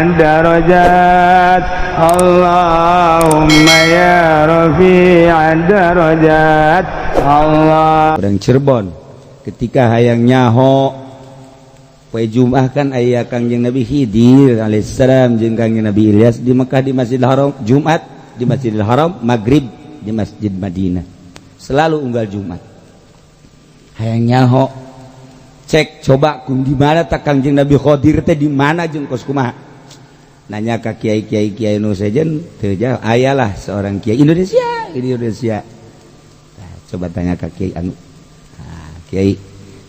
الدرجات اللهم يا رفيع الدرجات Allah. Orang Cirebon ketika hayang nyaho poe Jumat kan aya Kangjeng Nabi Khidir alaihissalam jeung Kangjeng Nabi Ilyas di Mekah di Masjidil Haram, Jumat di Masjidil Haram, Maghrib di Masjid Madinah, selalu unggal Jumat. Hayang nyaho, cek coba kun di mana tak Kangjeng Nabi Khidir teh, di mana jeung kos kumaha, nanya ka kiai-kiai, kiai nu sejen teu jauh. Ayalah seorang kiai Indonesia di Indonesia. Nah, coba tanya ke kiai anu, nah, "Kiai,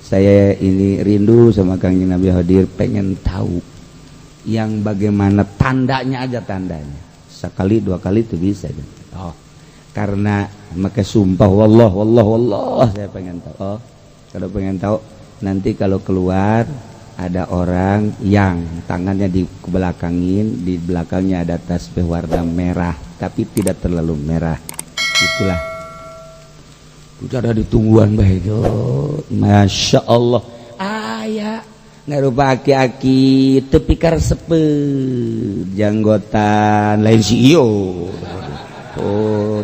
saya ini rindu sama Kangjeng Nabi Khidir, pengen tahu yang bagaimana tandanya aja, tandanya." Sekali dua kali itu bisa. Oh, karena maka sumpah, "Wallah, wallah, wallah, saya pengen tahu." "Oh, kalau pengen tahu, nanti kalau keluar ada orang yang tangannya di belakangin, di belakangnya ada tasbih warna merah tapi tidak terlalu merah, itulah." Itu ada ditungguan baik. Masya Allah, aya ngarupa aki-aki tepi karesepet, janggotan, lain CEO. Oh,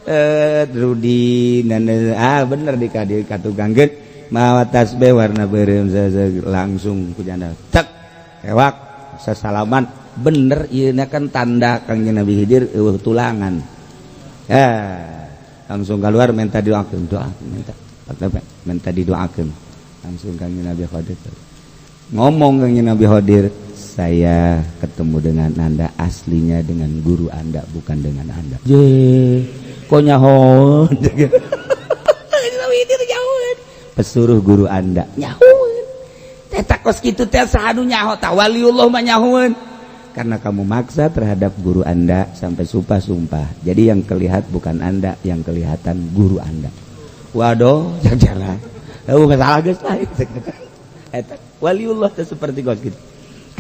eh Rudi, ah bener, di kadi katukangkeun mawa tasbih warna beureum, langsung ku janda cek kewak sesalaman. Bener ieu kan tanda Kangjeng Nabi Khidir eueuh tulangan. Eh, langsung keluar minta doakeun, doa minta, minta didoakeun. Langsung Kangjeng Nabi Khidir ngomong, Kangjeng Nabi Khidir, "Saya ketemu dengan Anda aslinya dengan guru Anda, bukan dengan Anda." Je kok nyaho pesuruh guru Anda nyahoeun eta kos kitu teh, saha nu nyaho tah? Waliullah mah nyahoeun. "Karena kamu maksa terhadap guru Anda sampai sumpah-sumpah, jadi yang kelihat bukan Anda, yang kelihatan guru Anda." Waduh, jangan, oh, masalah geus lah eta. Waliullah teh seperti kos kitu.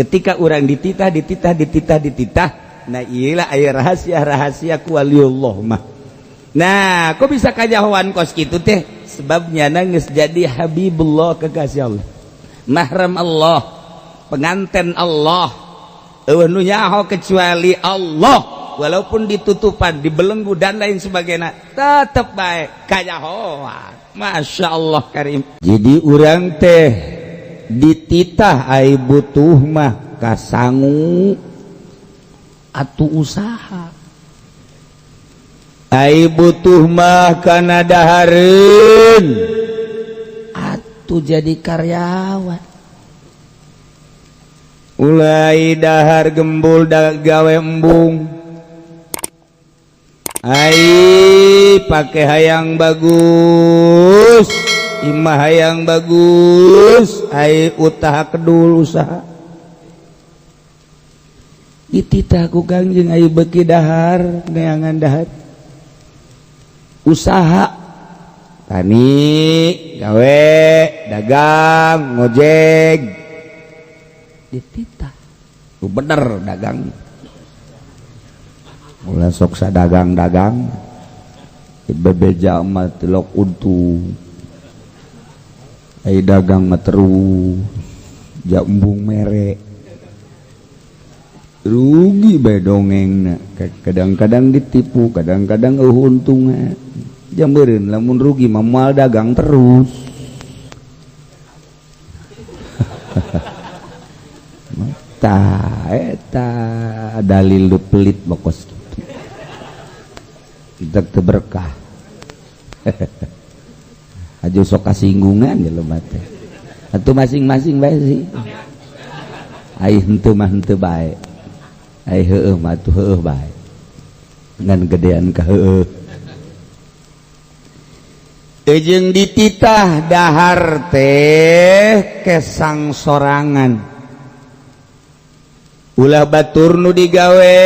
Ketika orang dititah, dititah, dititah, dititah, nah iyalah aya rahasia-rahasia ku waliullah mah. Nah, kok bisa kajahoan kos kitu teh? Sebabnya nangis jadi Habibullah, kekasih Allah, mahram Allah, pengantin Allah. Eueuh nu nyaho kecuali Allah. Walaupun ditutupan, dibelenggu dan lain sebagainya, tetep baik kajahoan. Masya Allah karim. Jadi urang teh dititah, ai butuh mah kasangu atuh usaha, ai butuh mah kana dahareun atuh jadi karyawan. Ulai dahar gembul da gawe embung. Ai pake hayang bagus, imah hayang bagus, ai utaha kedul usaha, dititah ku Kangjeng, ai beuki dahar neangan dahar, usaha tani, gawe, dagang, ngojek, dititah. Lu bener dagang, ulah sok dagang-dagang, bebeja mah tilok untung, ai dagang mah terus jambung mere rugi bae dongengna. Kadang-kadang ditipu, kadang-kadang eueuh untungna. Jambereun lamun rugi mah moal dagang terus. Tah eta dalil lu pelit bokos kitu. Teu berkah. Aja sok kasinggungan jelema teh. Atuh masing-masing bae sih. Ai henteu mah henteu bae. Ai heueuh mah atuh heueuh bae. Ngan gedean ka heueuh. Jeung dititah dahar teh kesang sorangan. Ulah batur nu digawe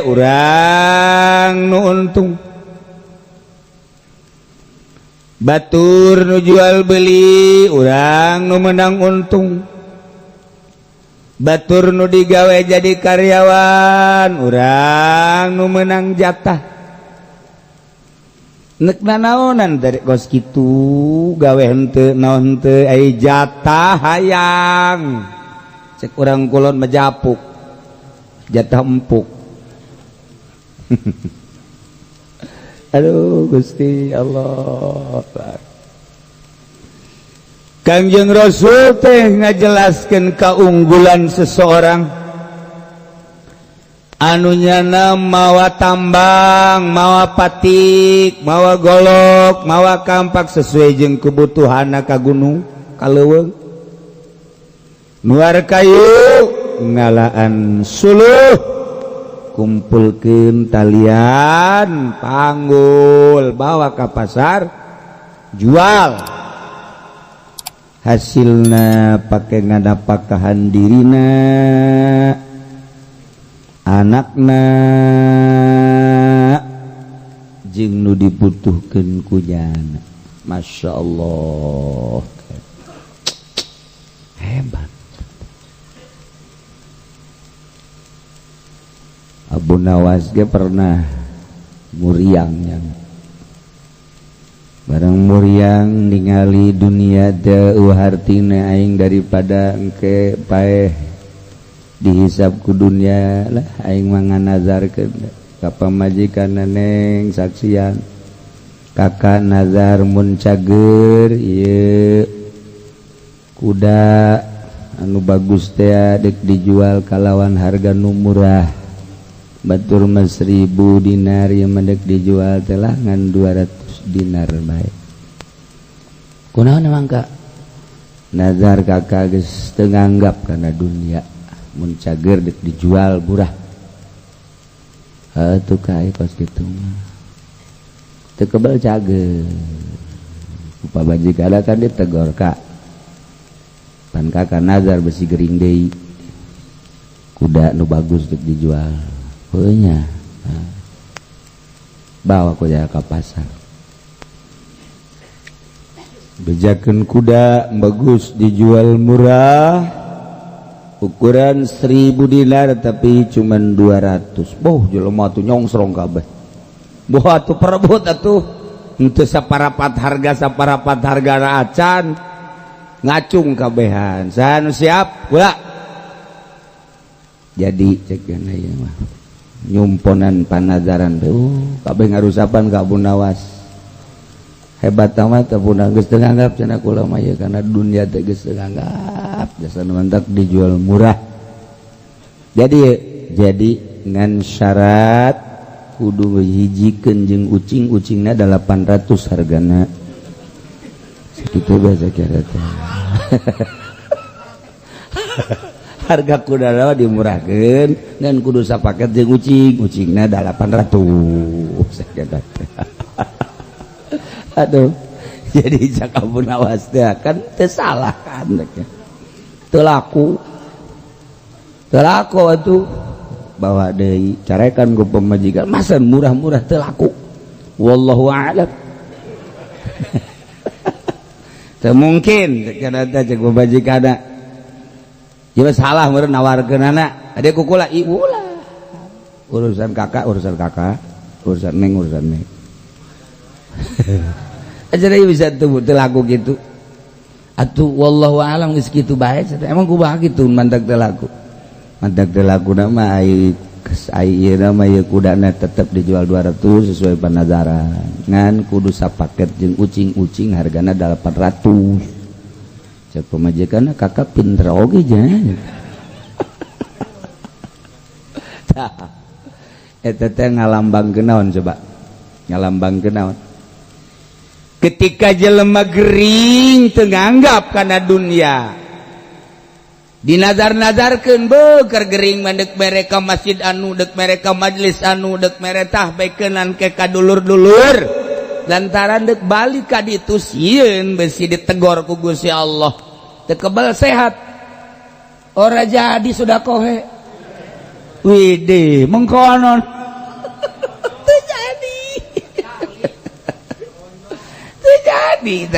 urang nu untung. Batur nu jual beli urang nu menang untung. Batur nu digawe jadi karyawan urang nu menang jatah. Nek nanaonan dari kos kitu gawe henteu naon henteu ai jatah hayang. Cek urang kulon mejapuk. Jatah empuk. Aduh Gusti Allah. Kangjeng Rasul teh ngajelaskeun keunggulan seseorang anu nyana mawa tambang, mawa patik, mawa golok, mawa kampak sesuai jeung kebutuhanna ka gunung, ka leuweung. Nuar kayu ngalaan suluh, kumpulkeun talian, panggul, bawa ka pasar, jual. Hasilna pake ngadapakahan dirina, anakna, jeung nu dibutuhkeun ku jana. Masya Allah, hebat. Abu Nawas ge pernah muriangnya. Barang muriang ningali dunia teu hartina aing daripada engke paeh dihisab ku dunia lah aing mah nganazarkeun ka pamajikan neneng saksian kakak nazar mun cager ieu kuda anu bagus teh dek dijual kalawan harga nu murah batur mah 1000 dinar ieu mah dek dijual teh lah ngan 200 dinar bae. Kunaon emang kak? Nazar kakak geus teu nganggap kana dunia mun cager dek dijual murah. Heuh kae kos kitu mah. Teu kebel cager. Ku pamajikan kan ditegor kak. Pan kakak nazar besi gering deui. Kuda nu bagus dek dijual. Heuh nya. Bawa kuda ka pasar. Bejakeun kuda bagus dijual murah. Ukuran 1000 dinar tapi cuman 200. Boh jelema tuh nyongsrong kabeh. Boh atuh perebut atuh. Henteu saparapat harga acan. Ngacung kabehan. Saha nu siap? Kula. Jadi cek ieu mah. Nyumponan panazaran teh. Kabeh ngarusapan ka Abu Nawas. Hebat amat Abu Nawas geus teu nganggap cenah kula mah ieu kana dunia teh geus teu nganggap. Jasa mantak dijual murah. Jadi ngan syarat kudu hijikeun jeung ucing, ucingna 800 hargana. Sakitu bae kira teh. Harga kuda dimurahkeun ngan kudu sapaket jeung ucing, ucingna 800. Aduh, jadi cak Abu Nawas teh kan teu salah kan. Teu laku. Teu laku atuh. Bawa deui carekan ku pamajikan, masa murah-murah teu laku. Wallahu a'lam. Teu mungkin kana teh cek pamajikanna. Ieu salah meureun nawarkeunana. Ade kukula ibu lah. Urusan kakak, urusan neng, urusan neng. Aja bisa tuh teu laku gitu. Atuh wallahu a'lam geus kitu bae. Emang kumaha kitu mantak teu laku. Mantak teu lakuna mah ai ieu mah ieu kudana tetep dijual 200 sesuai panazaran. Ngan kudu sapaket jeung ucing-ucing hargana 800. Cek pamajikanna kakak pinter oge nya. Tah. Eta teh ngalambangkeun naon coba? Ngalambangkeun naon? Ketika jelema gering teu nganggap kana dunia dinazar-nazarkeun beuker gering mah deuk mere ka masjid anu, deuk mere ka majelis anu, deuk mere tah beukeunan ke ka dulur-dulur lantaran deuk balik ka ditu sieun besi ditegor ku Gusti Allah. Teu kebel sehat ora jadi sudah kohe widih mengkonon. Jadi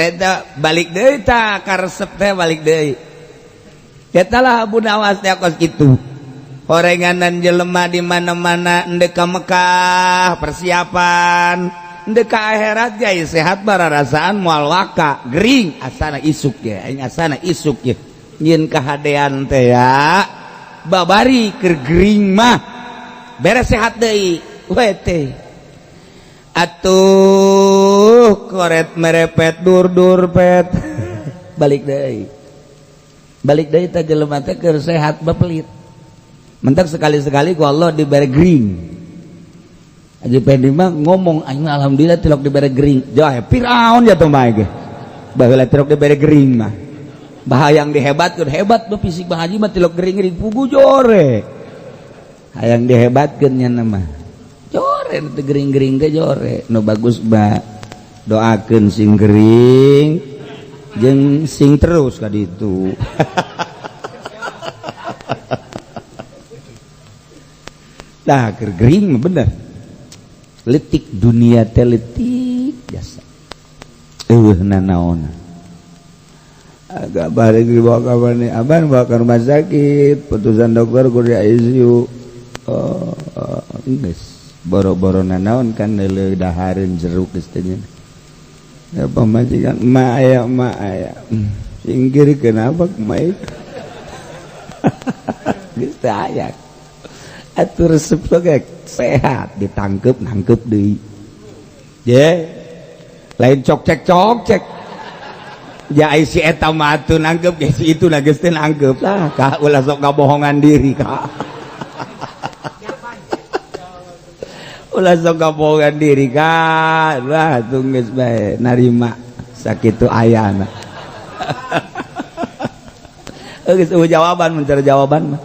balik deui tah karesep teh balik deui. Eta lah Abu Nawas teh kos kitu. Horenganan jelema di mana-mana endek ka Mekah persiapan, Ndek ka akhirat ge sehat bararasaan moal waka gering asana isuk ge aing asana isuk ge nyieun kahadean teh ya babari keur gering mah beres sehat deui we teh atuh koret merepet dur-dur pet balik deui teh jelema teh keur sehat bapelit mentak sekali-sekali ku Allah dibere gering. Haji Pendi mah ngomong aing alhamdulillah tilok dibere gering. Jauh Firaun ya tuh mah ge. Baheula tilok dibere gering mah. Bahayang dihebatkeun hebat mah fisik Bang Haji mah tilok gering-gering pugu jore. Hayang dihebatkeun nya mah. Jore teu gering-gering teh jore. Nu bagus mah doakeun sing gering jeung sing terus ka ditu. Tah keur gering mah bener. Letik dunia teh letik jasa. Eueuh nanaon. Agak balik dibawa ka mana? Aban bawa ke rumah sakit, putusan dokter kudu di ICU. Oh, geus boro-boro nanaon kan leuleung dahareun jeruk geus teh nya. Ya pamajikan emak aya emak aya. Singkir kenapa emak? Geus teh aya. Atuh resep ge sehat ditangkep nangkep deui. Ye. Lain cok cek cok cek. Ya ai si eta mah atuh nangkep ge si itu na geus teh nangkep lah ka ulah sok ngabohongan diri ka. Ulah sok ngabohongan diri ka. Lah atuh geus bae narima sakitu ayana. Geus eueuh jawaban mencari jawaban mah.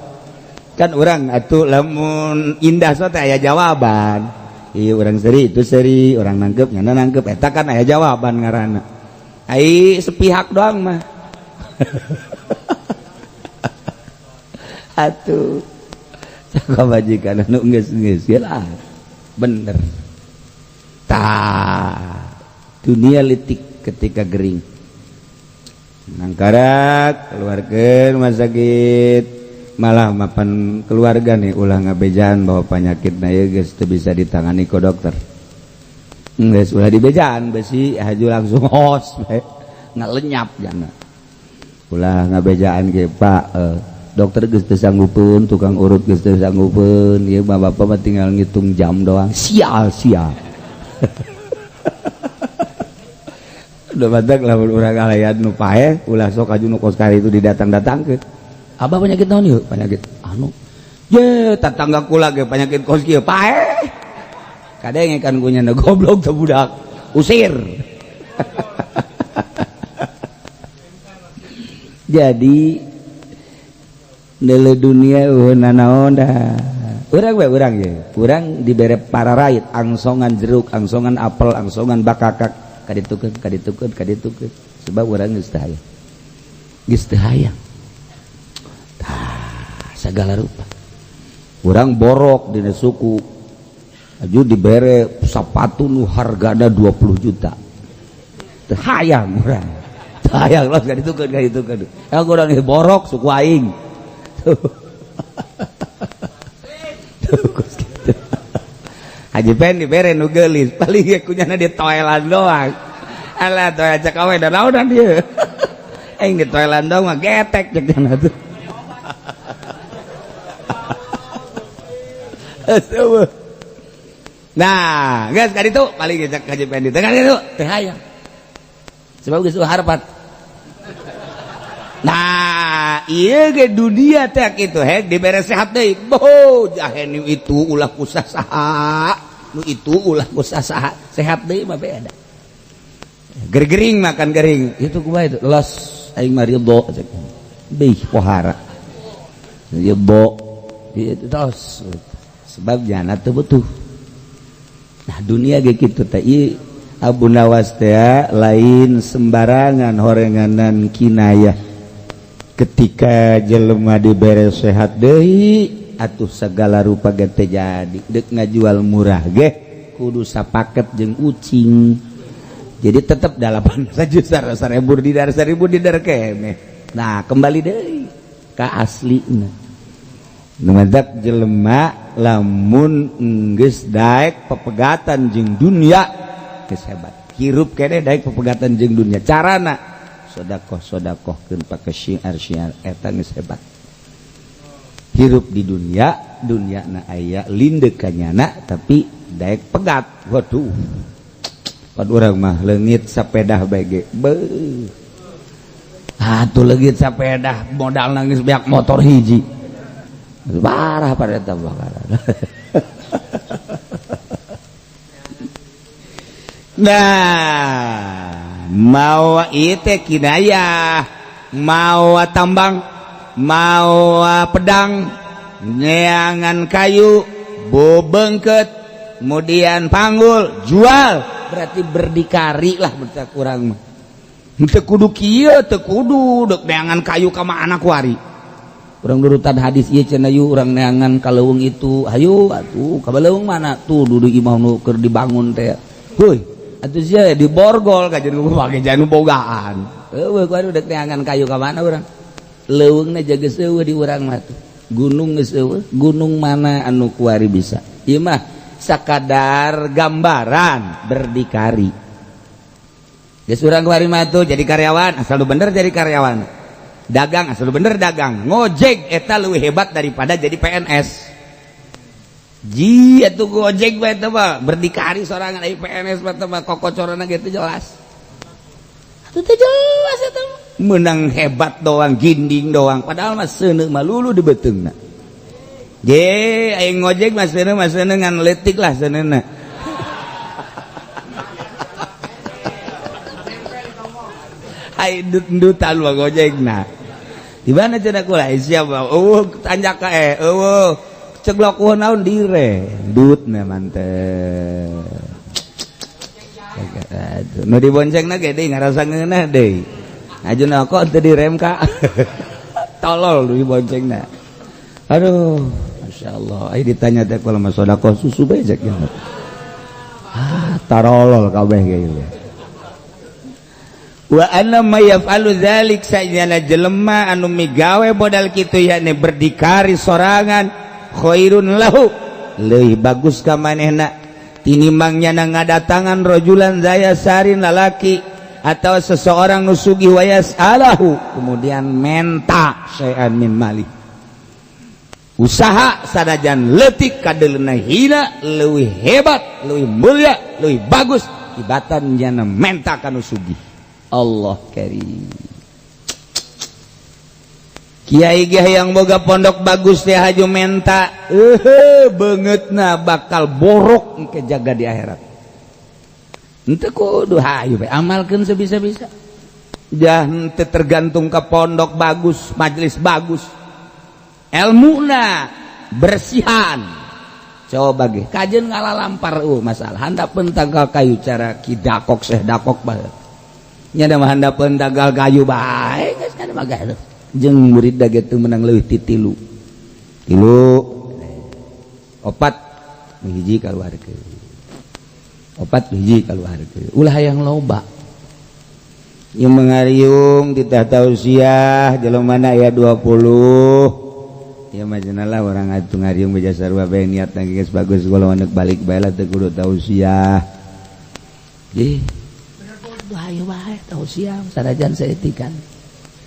Kan orang atuh lamun indah so teh aya jawaban. Ieu urang seri itu seri, urang nangkep nyana nangkep eta kan aya jawaban ngaranna. Ai sepihak doang mah. Atuh sakabajikan anu geus-geus lah. Bener. Tah dunia letik ketika gering. Nangkarak keluarkeun rumah sakit. Malah mapan keluarga nih ulah ngabejaan bahwa penyakit na ieu geus teu bisa ditangani ku dokter. Geus ulah dibejaan besi haju langsung hos bae ngalenyap jana. Ulah ngabejaan ge Pak dokter geus teu sanggupeun, tukang urut geus teu sanggupeun, ieu mah bapak mah tinggal ngitung jam doang. Sial sial. Udah badak lamun urang alayan nu paeh ulah sok aju nu kos kari itu didatang-datangkeun. Abah penyakit naon ieu? Penyakit anu. Ye, tetangga kula ge penyakit kos kieu paeh. Kadenge kan ku nyana goblok teh budak. Usir. Jadi deuleu dunia eueuh nanaon dah. Urang we urang ye. Urang dibere pararait angsongan jeruk, angsongan apel, angsongan bakakak kaditukeun kaditukeun kaditukeun. Sebab urang geus teu hayang. Geus teu hayang. Segala rupa orang borok dina suku aju dibere sapatu nu hargana 20 juta teu hayang urang teu hayang los ka ditukeun ka ditukeun urang borok suku aing. Haji Pen dibere nu geulis paling ge kunyana di toelan doang alah toel cek awe da naonan dieu aing di toelan doang mah getek cek jana tuh. Nah, geus ka ditu paling ge cek Haji Pendi teh ka ditu teh hayang. Sebab geus harapan. Nah, ieu ge dunia teh kitu hek dibere sehat deui. Boh, jahe nu itu ulah ku saha, nu itu ulah ku saha, sehat deui mah beda. Gergering makan gering, itu kumaha itu? Los aing mah ridho cek. Beuh pohara. Ridho. Itu tos. Sebab jana teu butuh. Nah dunia ge kitu teh ieu Abu Nawas teh lain sembarangan horenganan kinayah. Ketika jelema dibere sehat deui atuh segala rupa ge teh jadi. Deuk ngajual murah ge kudu sapaket jeung ucing. Jadi tetep 8 saja 1000 didar 1000 didar kene. Nah kembali deui ka aslina. Nu matak jelema lamun geus daek pepegatan jeung dunia Geus hebat. Hirup keneh daek pepegatan jeung dunya. Carana sedekah sedekahkeun pake syiar-syiar eta geus hebat. Hirup di dunia, dunia na aya lindek kanyana tapi daek pegat. Waduh. Pad urang mah leungit sapedah bae ge. Beuh. Atuh leungit sapedah modal nangis beak motor hiji. Parah pada eta bakaran. Nah, mau ieu kinayah, mau tambang, mau pedang, neangan kayu, bobengket, kemudian panggul, jual, berarti berdikari lah berarti kurang mah. Teu kudu kieu, teu kudu deuk neangan kayu ka mana kuari. Urang nurutan hadis ieu cenah yu urang neangan ka leuweung itu, hayu atuh ka leuweung mana tuh dudu imah nu keur dibangun teh. Heuy, atuh sia diborgol ka jeung make janu bogaan. Eueuh kuari deuk neangan kayu ka mana urang? Leuweungna jaga eueuh di urang mah tuh. Gunung geus eueuh, gunung mana anu kuari bisa. Ieu mah sakadar gambaran berdikari. Geus urang kuari mah tuh jadi karyawan, asal lu bener jadi karyawan. Dagang asal lu bener dagang. Ngojek eta leuwih hebat daripada jadi PNS. Ji atuh gojek bae teh mah berdikari sorangan ai PNS mah teh mah kokocorana gitu jelas. Atuh teh jelas eta mah. Menang hebat doang, ginding doang, padahal mah seuneu mah lulu di beuteungna. Je aing ngojek mah seuneu ngan leutik lah seuneuna. Ai ndut-ndutan mah gojekna. Di mana cenah kula siapa? Eueuh tanjak ka eueuh ceglok eueuh naon dire. Ndutna mantep. Nu diboncengna ge deui ngarasa ngeunah deui. Ajuna kok teu direm ka. Tolol nu diboncengna. Aduh, masyaallah. Ai ditanya teh kalau mah sedekah susu bae cek. Ah, tarolol kabeh ge ieu. Wa anna may yaf'alu dzalik sajana jelema anu migawe modal kitu yakni berdikari sorangan khairun lahu leuwih bagus ka manehna tinimbang nyana ngadatangan rajulan zaya sarin lalaki atau seseorang nu sugih wayas alahu kemudian menta syai'an min mali usaha sanajan leutik kadeuleuna hina leuwih hebat leuwih mulia leuwih bagus tibatan nyana menta ka nu sugih. Allah karim. Kiai ge yang boga pondok bagus teh haju menta beungeutna bakal borok engke jaga di akhirat. Henteu kudu hayu bae amalkeun sebisa-bisa. Jah henteu tergantung ka pondok bagus, majelis bagus. Elmuna bersihan. Coba ge kajeun ngalalampar masalah handapeun tanggal kayu cara ki dakok seh dakok bae. Nya da mah handapeun tanggal kayu bae geus kana mah gaduh. Jeung murid da ge teu meunang leuwih ti tilu. Tilu opat hiji kaluarkeun. Opat hiji kaluarkeun. Ulah hayang loba. Ieu mengariung titah tausiah jelema mana aya 20. Ieu mah cenah lah urang atuh ngariung beja sarua bae niatna geus bagus kalau anak balik bae lah teu kudu tausiah. Ih. Ayo bae tausiah sanajan saeutik.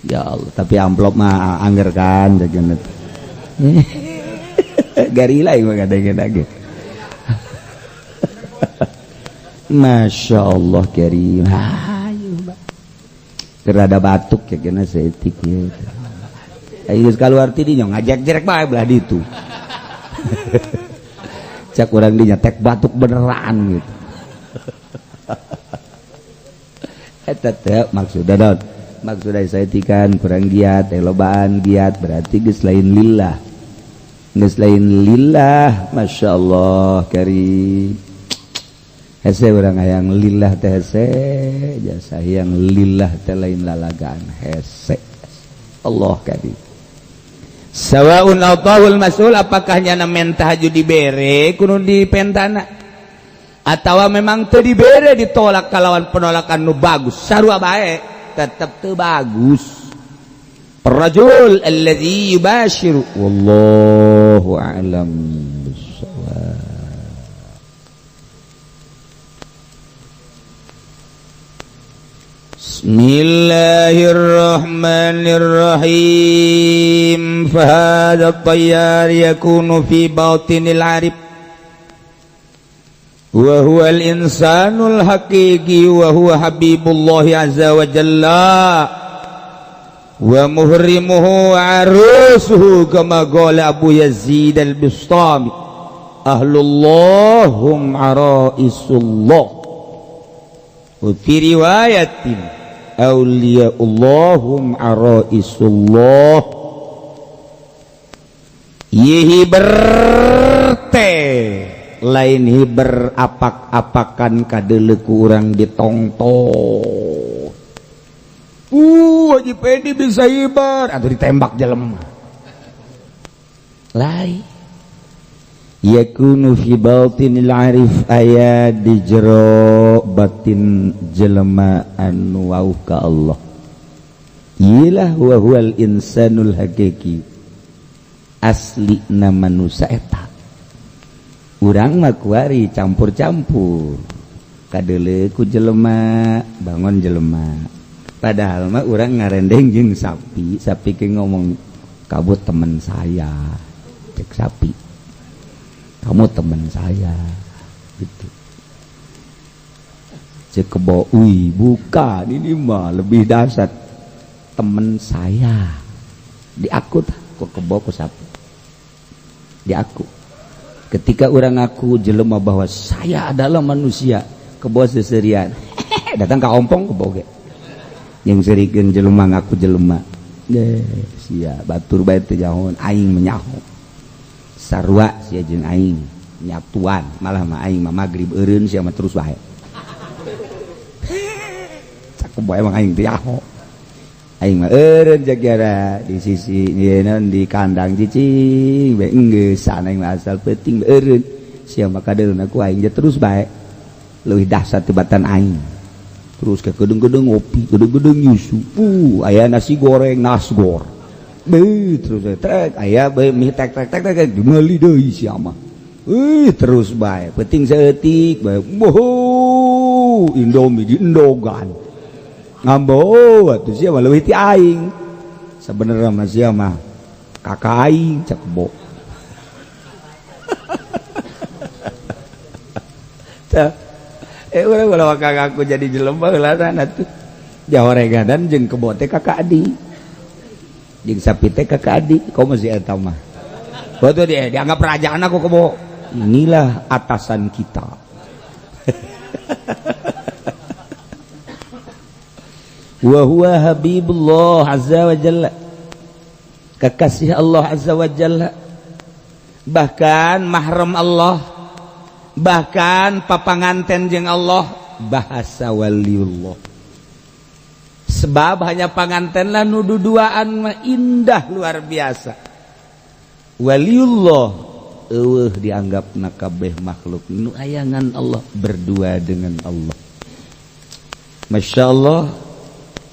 Ya Allah, tapi amplop mah angger kan jajan. Garila ieu mah kadang-kadang. Masya Allah karim. Ayo Mbak. Kerada batuk ya kena saeutik ieu. Ayo geus kaluar ti dinya ngajek-jerek bae belah ditu. Cak urang dinya tek batuk beneran gitu. Eta teh maksudna naon? Maksudna saeutikan kurang giat, lobaan giat berarti geus lain lillah. Geus lain lillah, masyaallah karim. Hese urang hayang lillah teh hese, jasa hayang lillah teh lain lalagaan hese. Allah karim. Sawaun atahul mas'ul apakah nyana menta haju dibere kudu dipentana atawa memang teu dibere ditolak kalawan penolakan nu bagus sarua bae tetep teu bagus. Rajul allazi yubashiru wallahu a'lam bissawab. Bismillahirrahmanirrahim. Fahadha tayyar yakunu fi batinil arif wa huwa al-insanul haqiqi wa huwa habibullah azza wa jalla wa muhrimuhu wa arusuhu kama qala Abu Yazid al-Bistami, ahlullah hum araisullah. Wa fi riwayatin, awliyaullahum araisullah. Ye hiber teh lain hiber apak-apakan kadeuleu ku urang ditongton. Haji Pedi bisa hiber atau ditembak jelema lain. Yakunu fi batinil arif, aya di jero batin jelema anu wauh ka Allah. Iyalah, wa huwal insanul hakiki, asli na manusia eta. Urang mah kuari campur-campur, kadeuleu ku jelema, bangun jelema, padahal mah urang ngarendeng jeung sapi. Sapi ke ngomong, "Kamu teman saya," cek sapi, "kamu teman saya," gitu. Cek kebo, "Wih, bukan, ini mah lebih dahsyat, teman saya." Diaku kok kebo ku sapi diaku. Ketika orang ngaku jelema bahwa saya adalah manusia, kebo seserian datang ke ompong. Kebo ge yang serikeun jelema ngaku jelema deh sia, batur bae teu jahon, aing menyaho, sarua sia jeung aing nyatuan. Malah mah aing mah magrib eureun, sia mah terus wae. Cakep bae, emang aing teu nyaho. Aing mah eureun jagara di sisi ieu di kandang cicing bae, enggeus aing mah asal penting eureun. Sia mah kadeulna ku aing terus bae, leuwih dahsyat tibatan aing. Terus ke gedung-gedung ngopi, gedung-gedung nyusu, aya nasi goreng, nasgor. Beuh, terus tek aya bae mie tek tek tek tek, meuli deui sia mah. Terus bae penting saeutik bae, boho, Indomie diendogan ngambo atuh. Sia mah leuwih ti aing sabenerna mah, sia mah kakak aing, cek bo. Tah urang ulah aku jadi jelema heula atuh. Jahoregadan jeung kebo teh kakak adik, jeung sapi teh kakak adik. Komo si eta mah. Betul, dia dianggap kerajaan aku kebo. Inilah atasan kita. Wa huwa habibullah azza wa jalla, kekasih Allah azza wa jalla, bahkan mahram Allah, bahkan papanganten jeung Allah, bahasa waliullah. Sebab hanya panganten lah nu duduaan mah indah luar biasa. Waliullah eueuh dianggap nakabeh makhluk nu ayangan Allah, berdua dengan Allah. Masya Allah,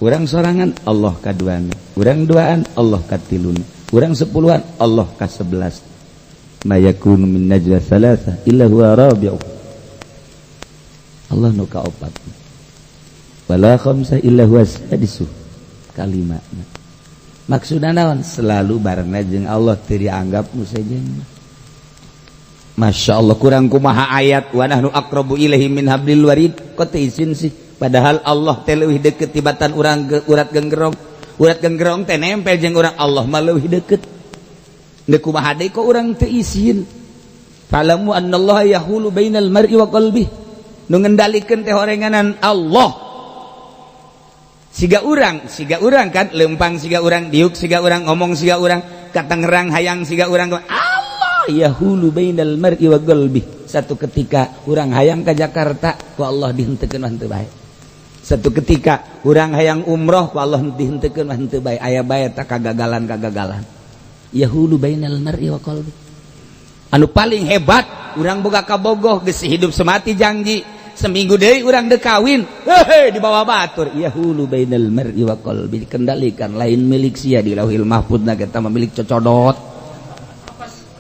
urang sorangan Allah kaduana, urang duaan Allah katiluna, urang sepuluhan Allah ka-11. Ma yakunu min najwa thalatha illa huwa rabi'u, Allah nu kaopat. Wala khamsa illa huwa sadisu, kalima. Maksudna naon? Selalu barengna jeung Allah, teu dianggap nu sejen. Masya Allah, kurang kumaha ayat wa nahnu aqrabu ilaihi min hablil warid? Kok teu izin sih? Padahal Allah teh leuwih deukeut tibatan urang ke urat genggerong. Urat genggerong teh nempel jeung urang, Allah mah leuwih deukeut. Deuk kumaha deui kok urang teu izin? Falamu annallaha yahulu bainal mar'i wa qalbihi. Nu ngendalikeun teh horenganan Allah. Siga urang kan lempang siga urang, diuk siga urang, ngomong siga urang, katangerang hayang siga urang. Allah yahulu bainal mar'i wa qalbihi. Satu ketika urang hayang ke Jakarta, ku Allah dihenteukeun mah henteu bae. Satu ketika urang hayang umroh, ku Allah dihenteukeun mah henteu bae. Aya bae tak kagagalan-kagagalan. Yahulu bainal mar'i wa qalbi. Anu paling hebat, urang boga kabogoh geus hidup semati janji, seminggu deui urang deuk kawin, hehe, dibawa batur. Yahulu bainal mar'i wa qalbi, dikendalikan, lain milik sia. Di Lauhil Mahfudz na kita milik cocodot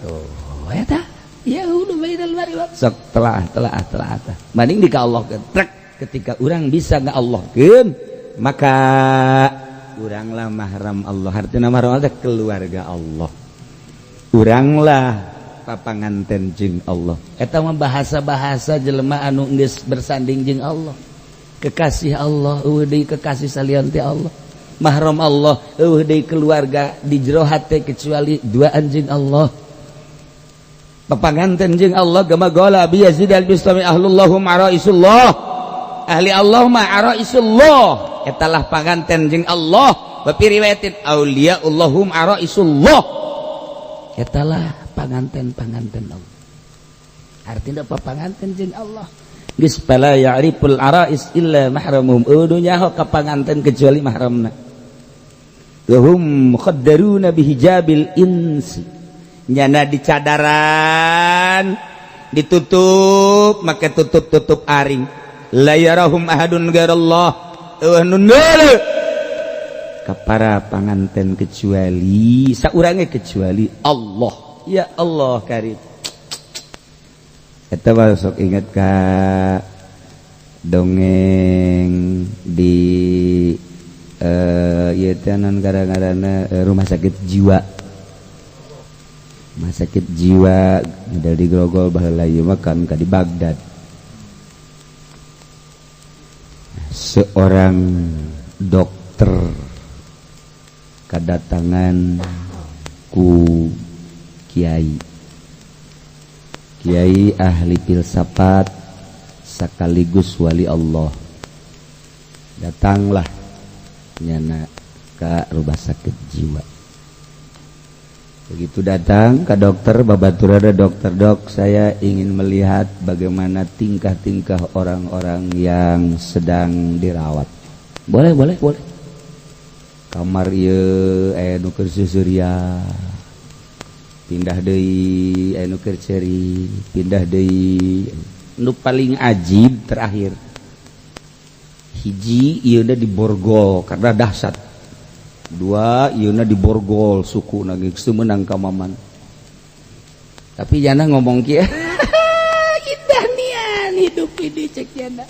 tuh eta. Yahulu bainal mar'i wa sok telah telah telah tah. Banding di ka Allah trek. Ketika urang bisa nga Allahkeun, Maka uranglah mahram Allah. Artinya mahram Allah keluarga Allah. Uranglah papanganten jeung Allah. Eta mah bahasa-bahasa jelema anu geus bersanding jeung Allah. Kekasih Allah, eueuh deui kekasih salian ti Allah. Mahram Allah, eueuh deui keluarga di jero hate kecuali duaan jeung Allah. Papanganten jeung Allah kama qala Abi Yazid al-Bistami ahlullahum araisullah. Ahli Allah ma araisullah. Etalah panganten jeung Allah. Wa fi riwayatin auliyaullahum araisullah. Etalah panganten-panganten Allah. Artinya papanganten jeung Allah. Geus fala ya'riful arais illa mahramuhum. Eueuh nyaho ka panganten kecuali mahramna. Wa hum mukhaddaruna bihijabil insi. Nyana di cadaran ditutup make tutup-tutup aring. La yarahum ahadun ghairallah. Eueuh nu neuleuh ka para panganten kecuali saurange kecuali Allah. Ya Allah karim. Eta mah sok inget ka dongeng di ieu teh non gara-garana rumah sakit jiwa. Rumah sakit jiwa model di Grogol baheula ieu mah kan ka di Baghdad. Seorang dokter kedatangan ku kiai. Kiai ahli filsafat sekaligus wali Allah. Datanglah nyana ke rumah sakit jiwa. Begitu datang ke dokter, babaturada dokter, dok, saya ingin melihat bagaimana tingkah-tingkah orang-orang yang sedang dirawat. Boleh, boleh, boleh. Kamar ieu aya nu keur susuria. Pindah deui aya nu keur ceuri, pindah deui. Nu paling ajib terakhir. Hiji ieu di borgol karena dahsyat. Dua ieu di borgol suku na geus teu meunang ka maman. Tapi jana ngomong kieu. Indah nian hidup ini cek jana.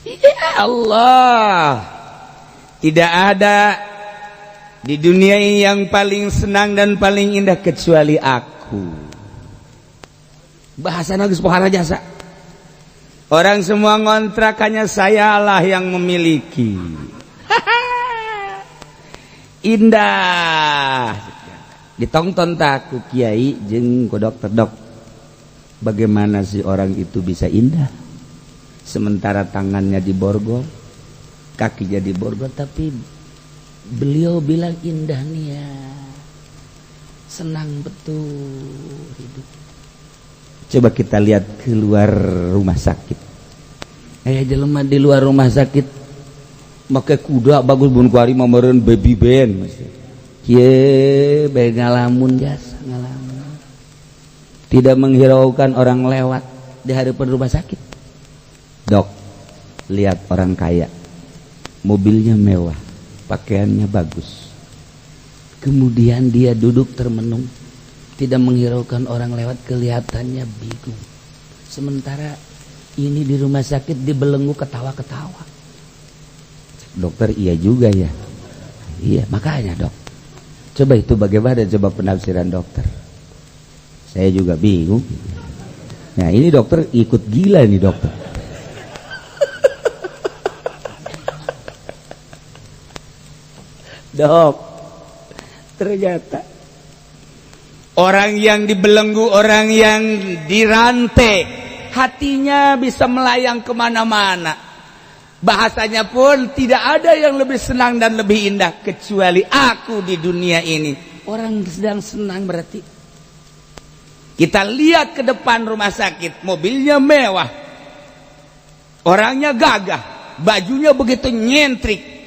Ya Allah. Tidak ada di dunia ini yang paling senang dan paling indah kecuali aku. Bahasa geus pohara jasa. Orang semua ngontrakannya, sayalah yang memiliki. Indah. Ditonton tak ku kiai jeung ku dokter, dok. Bagaimana sih orang itu bisa indah? Sementara tangannya diborgol, kakinya diborgol, tapi beliau bilang indah nih ya. Senang betul hidup. Coba kita lihat keluar rumah sakit. Aya jelema di luar rumah sakit make kuda bagus bun kuari mah meureun baby band. Kieu bae ngalamun jasa ngalamun. Tidak menghiraukan orang lewat di hadapan rumah sakit. Dok, lihat orang kaya. Mobilnya mewah, pakaiannya bagus. Kemudian dia duduk termenung, tidak menghiraukan orang lewat, kelihatannya bingung. Sementara ini di rumah sakit dibelenggu ketawa-ketawa. Dokter, iya juga ya. Iya, makanya dok. Coba itu bagaimana coba penafsiran dokter? Saya juga bingung. Nah, ini dokter ikut gila nih dokter. Dok, ternyata orang yang dibelenggu, orang yang dirantai, hatinya bisa melayang kemana-mana. Bahasanya pun tidak ada yang lebih senang dan lebih indah kecuali aku di dunia ini. Orang sedang senang berarti. Kita lihat ke depan rumah sakit, mobilnya mewah, orangnya gagah, bajunya begitu nyentrik.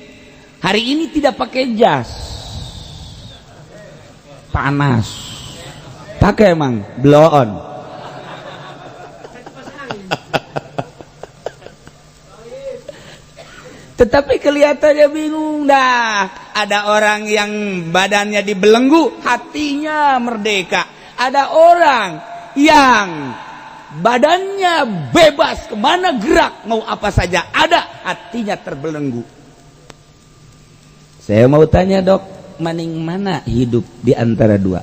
Hari ini tidak pakai jas, panas. Pakai emang blow on. Tetapi kelihatannya bingung dah. Ada orang yang badannya dibelenggu, hatinya merdeka. Ada orang yang badannya bebas kemana gerak mau apa saja ada, hatinya terbelenggu. Saya mau tanya dok, maning mana hidup di antara dua?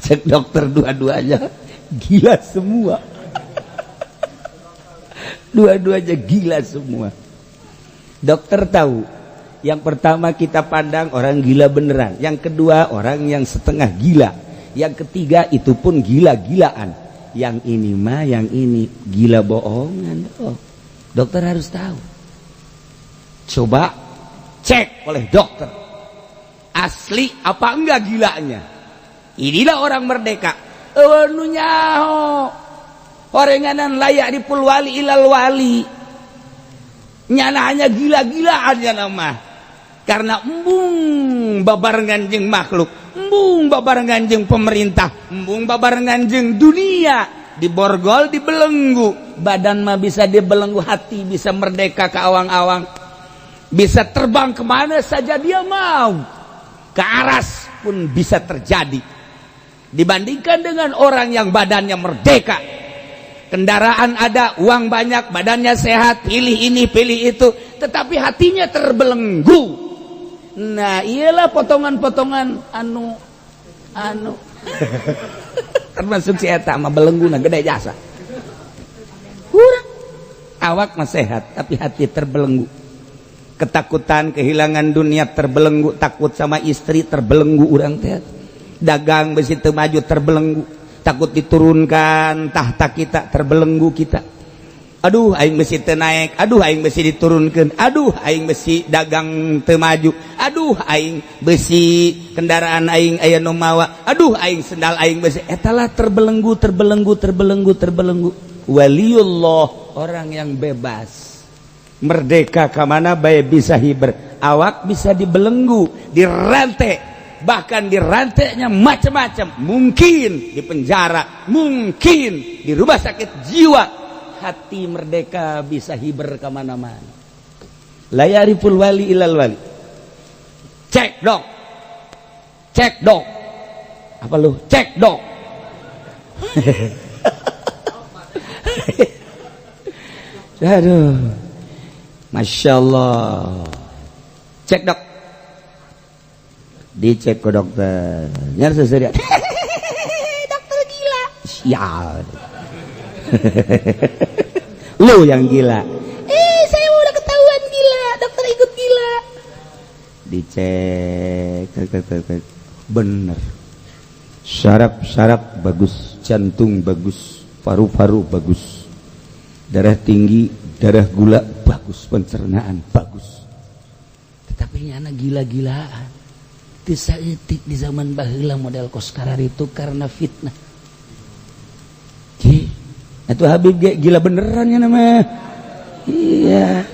Cek dokter dua-duanya gila semua. Dua-duanya gila semua. Dokter tahu, yang pertama kita pandang orang gila beneran, yang kedua orang yang setengah gila, yang ketiga itu pun gila-gilaan. Yang ini mah, yang ini gila bohongan. Oh, dokter harus tahu. Coba cek oleh dokter, asli apa enggak gilanya. Inilah orang merdeka. Nu nyaho orenganan la ya'riful wali illal wali. Nyana hanya gila-gilaan ya nama. Karena embung babarengan jeung makhluk, embung babarengan jeung pemerintah, embung babarengan jeung dunia, diborgol, dibelenggu. Badan mah bisa dibelenggu, hati bisa merdeka ke awang-awang, bisa terbang kemana saja dia mau, ke aras pun bisa terjadi. Dibandingkan dengan orang yang badannya merdeka, kendaraan ada, uang banyak, badannya sehat, pilih ini, pilih itu, tetapi hatinya terbelenggu. Nah, iyalah potongan-potongan anu anu termasuk si eta mah belengguna gede jasa. Kurang awak mah sehat tapi hati terbelenggu. Ketakutan kehilangan dunia terbelenggu, takut sama istri terbelenggu urang teh. Dagang besi teu maju terbelenggu, takut diturunkan tahta kita terbelenggu kita. Aduh aing besi teu naik, aduh aing besi diturunkan, aduh aing besi dagang teu maju, aduh aing besi kendaraan aing aya nu mawa, aduh aing sendal aing besi. Etalah terbelenggu, terbelenggu, terbelenggu, terbelenggu. Waliullah orang yang bebas, merdeka ka mana bae bisa hiber, awak bisa dibelenggu, dirantai, bahkan dirantainya macam-macam, mungkin di penjara, mungkin di rumah sakit jiwa. Hati merdeka bisa hiber kemana-mana. La ya'riful wali illal wali. Cek dok, cek dok, apa lu? Cek dok. Aduh, masya Allah. Cek dok, dicek ke dokter. Nyar seserian. Dokter gila. Sial. Lu yang gila. Saya udah ketahuan gila, dokter ikut gila. Dicek, cek, cek, cek, cek. Bener. Saraf-saraf bagus, jantung bagus, paru-paru bagus, darah tinggi, darah gula bagus, pencernaan bagus. Tetapi nyana gila-gilaan. Teu saeutik di zaman baheula model kos itu karena fitnah. Ki, itu Habib ge gila beneran ya nama. Iya.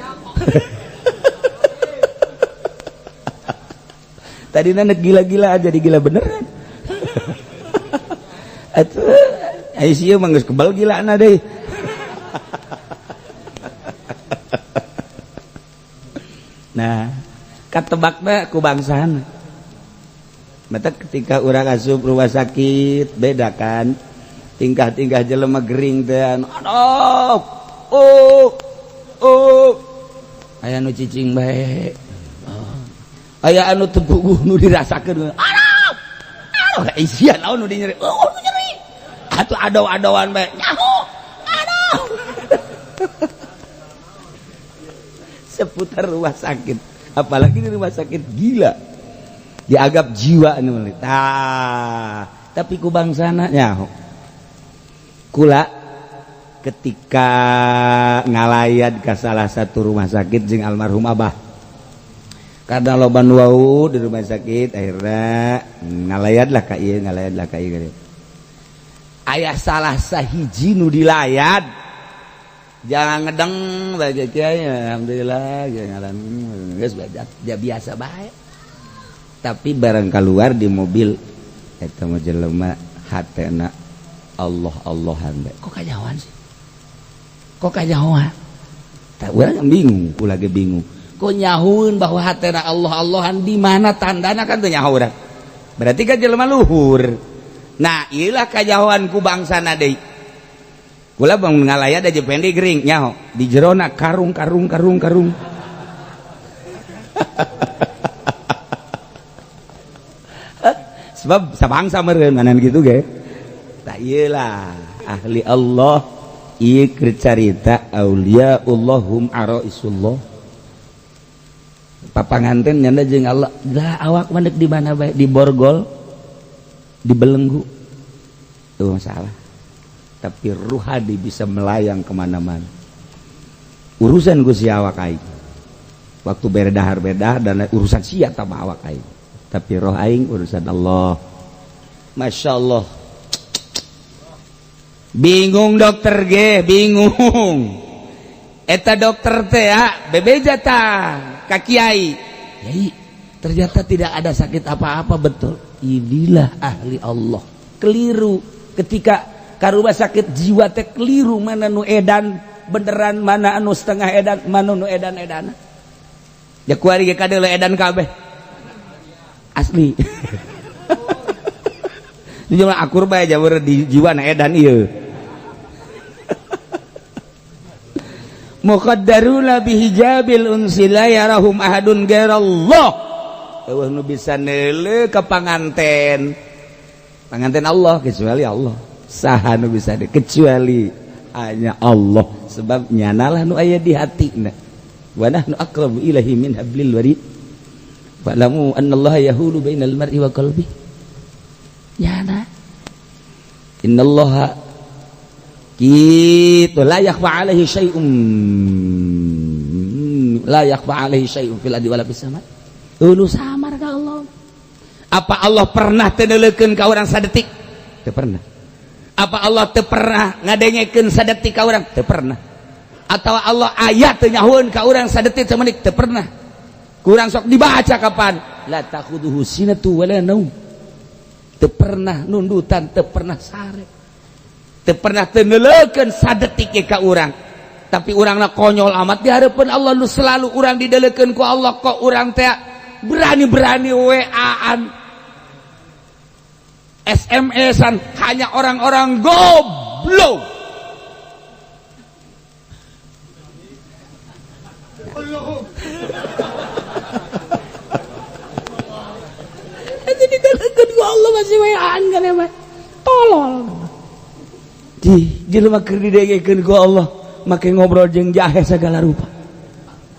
Tadi nanek gila-gila aja jadi gila beneran. Atuh ICU mah geus kebal gilana deui. Nah, katebakna ku bangsana. Mata ketika urang asup rumah sakit beda kan. Tingkah-tingkah jelema gering teh anu aduh oh oh aya nu cicing bae. Aya anu teu puguh nu dirasakeun. Aduh aduh isian naon nu dinyeri. Oh nu nyeri. Atuh adaw-adawan bae nyaho. Aduh. Seputar rumah sakit, apalagi di rumah sakit gila. Dianggap jiwa anu. Tah, tapi ku bangsana nyaho. Kula ketika ngalayat ke salah satu rumah sakit jeung almarhum abah. Karena loba nu wau di rumah sakit akhirnya ngalayatlah ka ieu, ngalayatlah ka ieu. Aya salah sahiji nu dilayat. Jangan ngedeng bae kiai, alhamdulillah ngalan geus dia biasa bae. Tapi barang keluar di mobil eta mah jelema hatena Allah Allahan bae. Kok kajauhan sih? Kok kajauhan? Tak urang bingung, kula ge bingung. Kok nyahueun bahwa hatena Allah Allahan di mana tandana kan teu nyaho urang. Berarti kan jelema luhur. Nah, ieulah kajauhan ku bangsana deui. Kula bang ngalayat aja pendek gering nyaho di jerona karung karung karung karung. Sebab sabangsa meureun manan gitu ge. Tak iyalah ahli Allah ieu keur carita auliaullahum araisullah. Papanganten nyanda jeung Allah. Lah awak mah di mana bae di borgol di belenggu. Itu masalah. Tapi ruhadi bisa melayang kemana-mana. Urusan ku si awak aing. Waktu berdahar-berdahar dan urusan sia sama awak aing. Tapi roh aing urusan Allah. Masya Allah. Bingung dokter ge, bingung. Eta dokter teh ya, bebeja ta ka kiai. Yai, ternyata tidak ada sakit apa-apa betul. Inilah ahli Allah. Keliru ketika karuba sakit jiwa teh keliru mana nu edan beneran mana anu setengah edan mana nu edan edana. Ya kuari ge kadeuleu edan kabeh. Asli. Di jumlah akur bae jaweur di jiwa na edan ieu. Muqaddaruna bihijabil unsi la yarahum ahadun ghairallah. Eueuh nu bisa neuleuh ka panganten. Panganten Allah kecuali Allah. Saha nu bisa kecuali hanya Allah, sebab nyanalah nu aya di hatina. Wa nahnu aqrabu ilaihi min hablil warid. Fa'lamu annallaha yahulu bainal mar'i wa qalbi. Nyana. Innallaha kitu la yakhfa alaihi syai'un. La yakhfa alaihi syai'un fil ardi wala fis sama. Ulu samar ka Allah. Apa Allah pernah teu neuleukeun ka urang sadetik? Teu pernah. Apa Allah teu pernah ngadengekeun sadetik ka urang? Teu pernah. Atau Allah ayat teu nyahueun ka urang sadetik samenit? Teu pernah. Kurang sok dibaca kapan? La takhuduhu sinatu wala naum. Teu pernah nundutan, teu pernah sare. Teu pernah teu neuleukeun sadetik ka urang. Tapi urangna konyol amat di hareupeun Allah nu selalu urang dideulekeun ku Allah kok urang teh berani-berani WA-an SMS-an hanya orang-orang goblok. Itu dideulekeun ku Allah masih WA-an kan emang tolol. Di jelema keur didengekeun ku Allah make ngobrol jeung jahe segala rupa.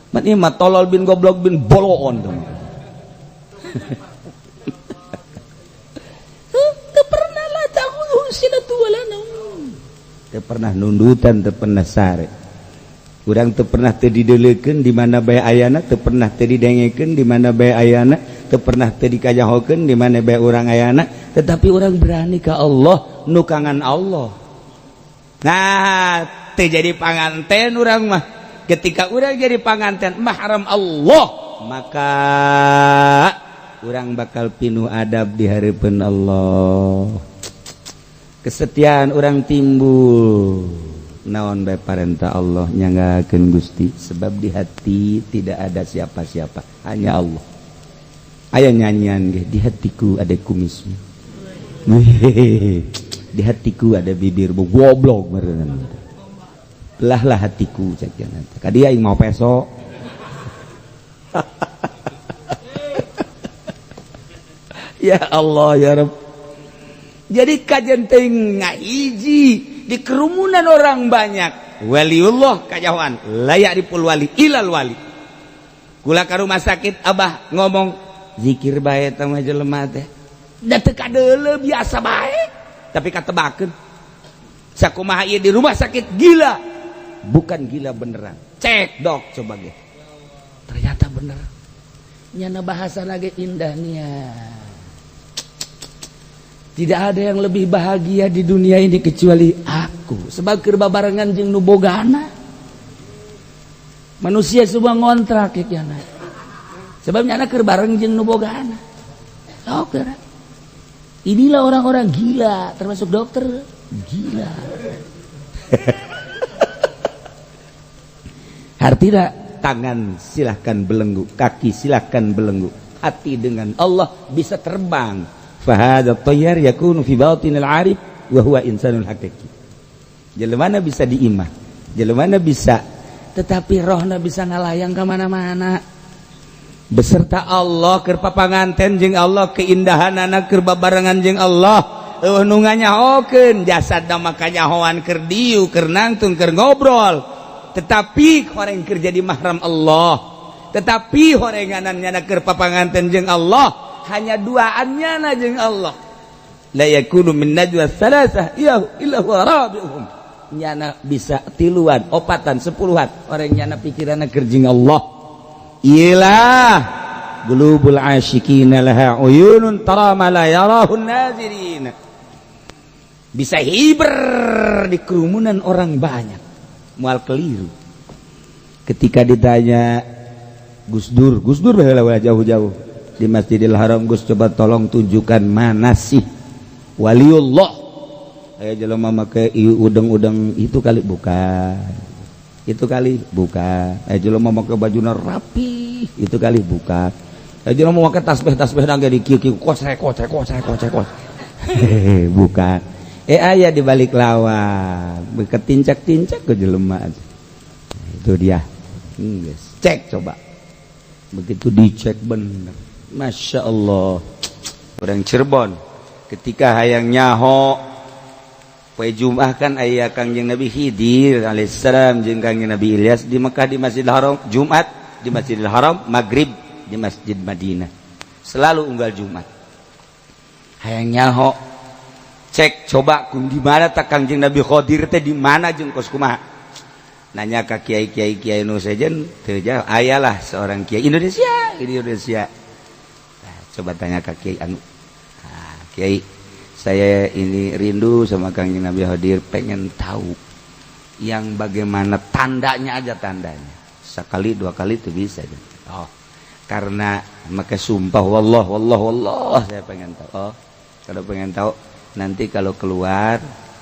Mat ieu mah tolol bin goblok bin boloon tuh. Teu pernah la ta'khudhuhu sinatu wala naum. Teu pernah nundutan, teu pernah sare. Urang teu pernah teu dideulekeun di mana bae ayana, teu pernah teu didengekeun di mana bae ayana, teu pernah teu dikajahokeun di mana bae urang ayana, tetapi urang berani ka Allah, nukangan Allah. Nah, teu jadi panganten urang mah. Ketika urang jadi panganten mahram Allah, maka urang bakal pinuh adab di hareupeun Allah. Kesetiaan urang timbul. Naon bae parentah Allah nyanggakeun Gusti, sebab di hati tidak ada siapa-siapa, hanya Allah. Aya nyanyian ge, di hatiku ada kumismu. Di hatiku ada bibirmu, goblok meureun. Belahlah hatiku cek jangan. Ka dia aing mau peso. Ya Allah ya Rabb. Jadi kajian teh ngahiji di kerumunan orang banyak. Waliullah kajauhan la ya'riful wali ilal wali. Kula ka rumah sakit abah ngomong zikir bae teh mah jelema teh. Da teu kadeuleu biasa bae. Tapi katebakeun. Sakumaha ieu di rumah sakit gila. Bukan gila beneran. Cek dok coba ge. Ternyata bener. Nyana bahasa lagi indahnya. Tidak ada yang lebih bahagia di dunia ini kecuali aku. Sebab keur babarengan jeung nu bogana. Manusia semua ngontrak ya nyana. Sebab nyana keur bareng jeung nu bogana. Sok geura. Inilah orang-orang gila, termasuk dokter gila. Artinya tangan silahkan belenggu, kaki silahkan belenggu, hati dengan Allah bisa terbang. Fahadha tayyar yakunu fi batinil arif wa huwa insanul haqiqi. Jelemana bisa di imah, jelemana bisa, tetapi rohna bisa ngalayang ke mana-mana beserta Allah, keur papanganten jeung Allah, keindahan anak keur babarengan jeung Allah. Euweuh nu nganyahokeun, jasadna mah kanyahoan keur diu, keur nangtung, keur ngobrol, tetapi horeng keur jadi mahram Allah, tetapi horenganan nyana keur papanganten jeung Allah, hanya duaannya na jeung Allah. La yakunu min najwa thalathah iya illa huwa rabi'uhum. Nyana bisa tiluan, opatan, sepuluhan, orang nyana pikiranna keur jeung Allah. Iyalah, qulubul asyikina laha uyunun tara ma la yarahun nazirin. Bisa hiber di kerumunan orang banyak, mual keliru. Ketika ditanya Gus Dur, Gus Dur baheula jauh-jauh di Masjidil Haram, "Gus, coba tolong tunjukkan mana sih waliullah." Aya jelema make udeng-udeng itu kali, bukan itu kali, bukan. Aya jelema make bajuna rapi, itu kali, bukan. Aya jelema make tasbih, tasbih nangge di kieu kieu, kocek kocek kocek kocek kocek, bukan. Aya di balik lawang, beketincak-tincak ke jelema itu dia. Guys, cek coba. Begitu dicek, bener, Masya Allah. Orang Cirebon ketika hayang nyaho poe Jumat kan aya Kangjeng Nabi Khidir alaihissalam jeung Kangjeng Nabi Ilyas di Mekah, di Masjidil Haram Jumat, di Masjidil Haram Maghrib, di Masjid Madinah selalu unggal Jumat. Hayang nyaho, cek coba kun di mana tak Kangjeng Nabi Khidir teh, di mana jeung kos kumaha. Nanya ka kiai kiai kiai nu sejen teu jauh, ayalah seorang kiai Indonesia di Indonesia. Nah, coba tanya ka kiai anu, nah, "Kiai, saya ini rindu sama Kangjeng Nabi Khidir, pengen tahu yang bagaimana tandanya aja, tandanya sekali dua kali itu bisa." Oh, karena maka sumpah, "Wallah, wallah, wallah, saya pengen tahu." "Oh, kalau pengen tahu, nanti kalau keluar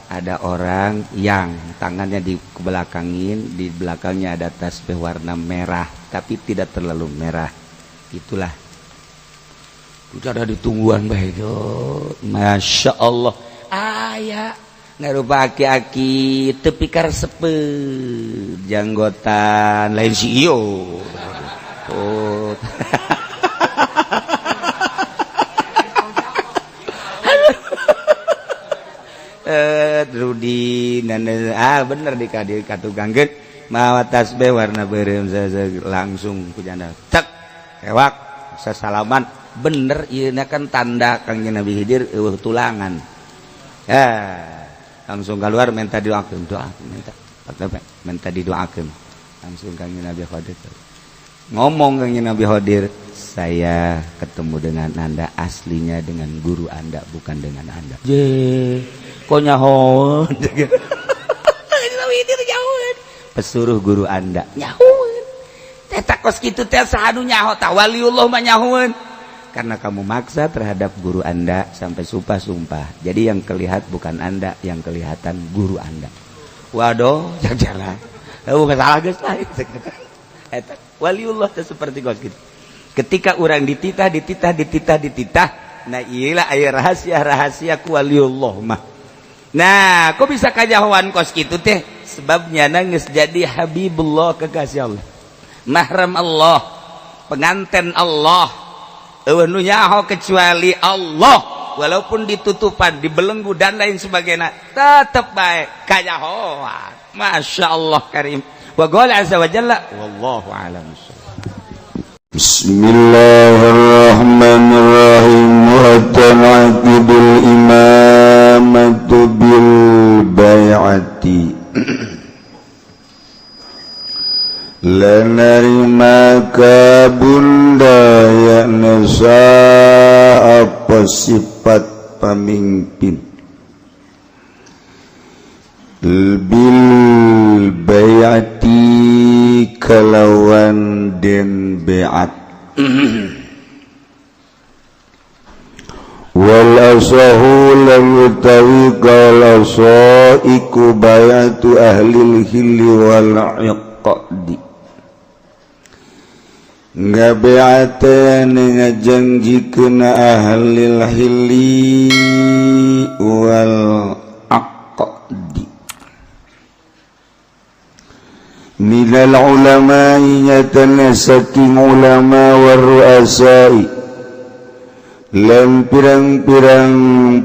ada orang yang tangannya di belakangin, di belakangnya ada tasbih warna merah tapi tidak terlalu merah, itulah." Itu ada ditungguan bae itu. Masya Allah, aya ngarupa aki-aki tepi karesepeut, janggotan, lain si iyo. Oh, Rudi dan ah bener di kadi katugangkeun mawa tasbih warna beureum, langsung ku janda cek kewak sasalaman. Bener, ieu kan tanda Kangjeng Nabi Khidir, euweuh tulangan. Ya, langsung keluar minta doakeun, doa minta, minta didoakeun. Langsung Kangjeng Nabi Khidir ngomong, Kangjeng Nabi Khidir, "Saya ketemu dengan Anda aslinya dengan guru Anda, bukan dengan Anda." Je kok nyahoeun pesuruh guru Anda nyahoeun teh kos kitu teh? Saha nu nyaho tah? Waliullah mah nyahoeun. "Karena kamu maksa terhadap guru Anda sampai sumpah-sumpah. Jadi yang kelihat bukan Anda, yang kelihatan guru Anda." Waduh, jalan. Oh, salah geus lah. Eta waliullah teh seperti kos gitu. Ketika orang dititah, dititah, dititah, dititah, nah iyalah aya rahasia-rahasia ku waliullah mah. Nah, kok bisa kajahoan kos gitu teh? Sebabnya nangis jadi Habibullah, kekasih Allah. Mahram Allah, pengantin Allah. Euweuh nu nyaho kecuali Allah, walaupun ditutupan, dibelenggu dan lain sebagainya, tetep baik kajahoan. Masya Allah karim. Wa qala azza wa jalla, wallahu a'lam. Bismillahirrahmanirrahim. Wa tanaqidul imamatu bil bai'ati. Lanarima ka bunda ya nasa apa sifat pemimpin bil bai'ati kalawan den beat. Wal asahu lam utawi kaul iku bayatu ahlil hilli wal iqdi, ngabeate ngajanjikeun ahlil hilli wal aqdi. Minal ulama nyatana saking ulama, warruasai lan pirang-pirang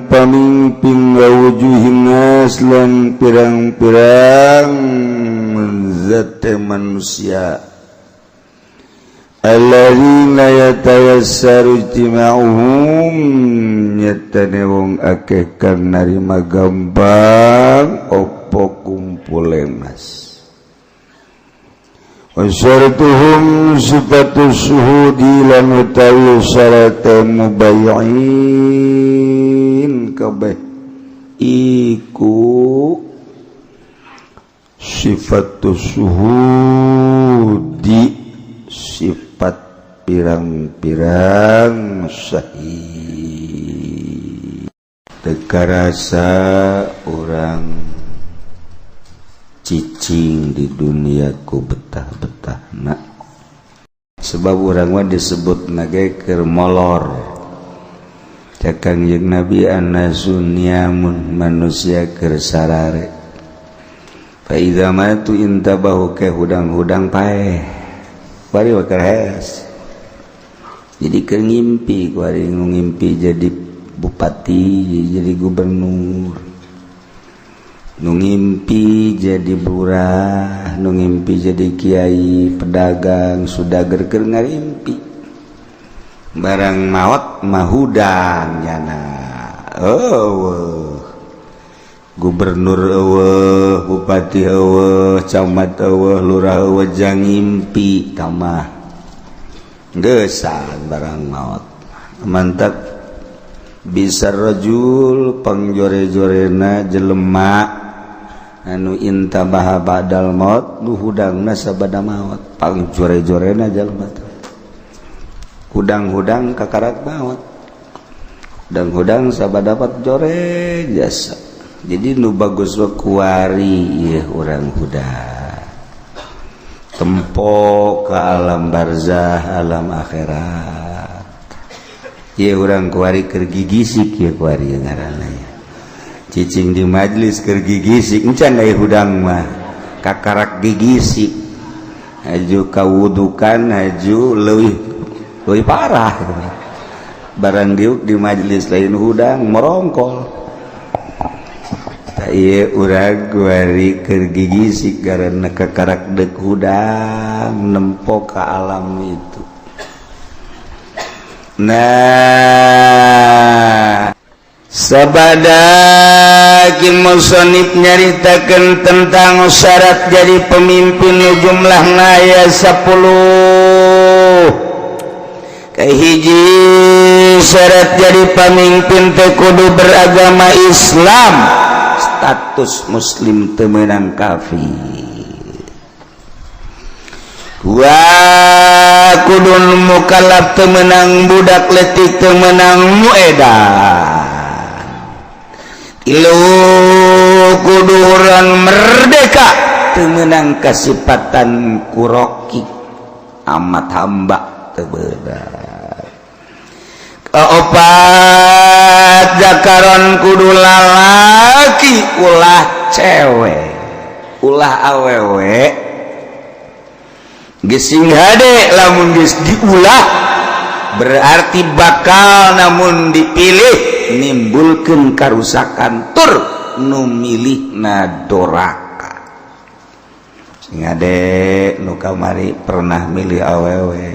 pamimpin, wa wujuhin nas lan pirang-pirang zat manusia, alladzina yatayassaru ijtima'uhum nyatane wong akeh kang narima gampang opo kumpule mas. Wa syaratuhum sifatu syuhudi lan utawi syarate mubayyin kabeh iku sifatu syuhudi, sifat pirang-pirang syahid. Teu karasa urang cicing di dunia ku betah-betah nak, sebab urang mah disebut nage keur molor. Cek Kangjeng Nabi, annasu niyamun, manusia keur sarare, fa idza matu intabahu, ke hudang-hudang paeh, bari keur hees. Jadi keur ngimpi kuari, ngimpi jadi bupati, jadi gubernur, nu ngimpi jadi lurah, nu ngimpi jadi kiai, pedagang, sudager keur ngarimpi. Barang maot mah hudang nyana, eueuh gubernur, eueuh bupati, eueuh camat, eueuh lurah, eueuh jang ngimpi tamah gesan barang maot. Mantap bisa rajul pangjore-jorena jelema anu intabaha ba'dal maut, nu hudangna sabada maot. Pangjore-jorena jelema teh hudang-hudang kakarak maot, hudang-hudang sabada dapat jore jasa. Jadi nu bagus wa kuari ieu urang hudang tempo ke alam barzah, alam akhirat. Ieu urang kuari keur gigisik, ieu kuari ngaranna ya. Cicing di majlis keur gigisik, encan aya hudang mah kakarak gigisik, haju kawudukan, haju leuwih leuwih parah. Barang diuk di majlis lain hudang, merongkol. Tak, ieu urang kuari keur gigisik karena kakarak dek hudang nempo ka alam itu. Nah, sabada ki musonif nyaritakeun tentang syarat jadi pemimpin, jumlah aya 10. Kahiji, syarat jadi pemimpin teh kudu beragama Islam, status muslim, teu meunang kafir. Dua, kudu mukallaf, teu meunang budak letik, teu meunang nu edan. Tilu, kudu urang merdeka, teu meunang kasipatan ku roqiq, amat hamba teu beunang. Keopat, zakaron, kudu lalaki, ulah cewek, ulah awewe. Gesing hade lamun geus diulah, berarti bakal namun dipilih nimbulkan karusakan tur nu milih na doraka. Sing ade nu kamari pernah milih awewe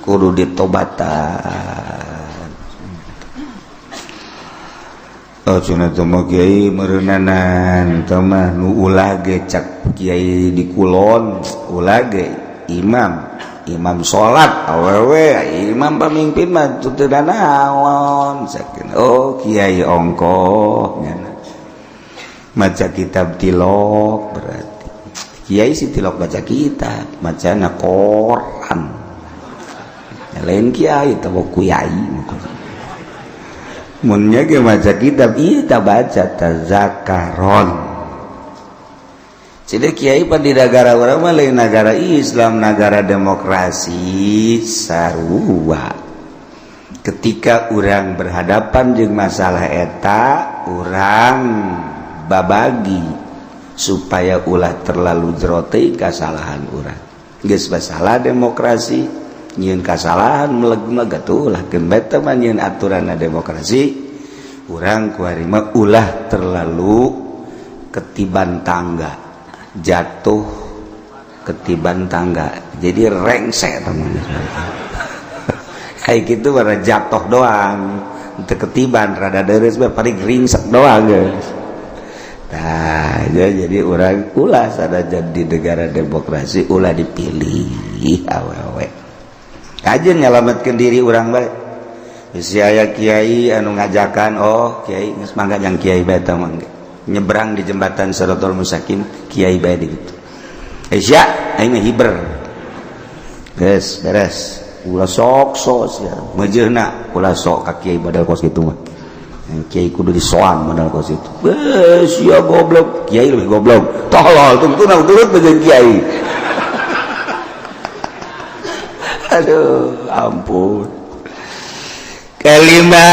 kudu ditobatan. Oh, cenah teh mah kiai meureunnanan teh mah nu ulah ge, cak kiai di kulon, ulah ge imam imam salat awewe, imam pamimpin mah teu naon sakin. Oh, kiai ongkoh nyana maca kitab tilok, berarti kiai si tilok baca kitab, macana koran. Ya, lain kiai teh kiai munnya ge maca kitab, iya tak baca tazakaron. Jadi kiai pan di negara urang mah lain negara Islam, negara demokrasi sarua. Ketika urang berhadapan jeung masalah eta, urang babagi. Supaya ulah terlalu jero teuing kasalahan urang. Geus masalah demokrasi, nyieun kasalahan meleg-meleg atuh ulah keun bae teh mah nyieun aturan demokrasi. Urang kuari mah ulah terlalu ketiban tangga, jatuh ketiban tangga, jadi rengsek teman. Kayak gitu bara jatuh doang, teu ketiban, rada deres bae, paling ringsek doang, guys. Nah, ya, jadi orang ulah sada jadi negara demokrasi ulah dipilih awewe. Kajeun nyalametkeun diri urang bae. Bisi aya kiai anu ngajakan, oh kiai geus mangga jang kiai bae tah mangga. Nyebrang di jembatan Siratal Mustaqim, kiai bae di ditu. Eh sia, aing mah hiber. Geus beres. Ulah sok sok sia. Meujeuhna ulah sok ka kiai model kos kitu mah. Kiai kudu disoan modal kos itu. Eh sia goblok, kiai lebih goblok. Tolol tungtuna gelut jeung kiai. Aduh, ampun. Kelima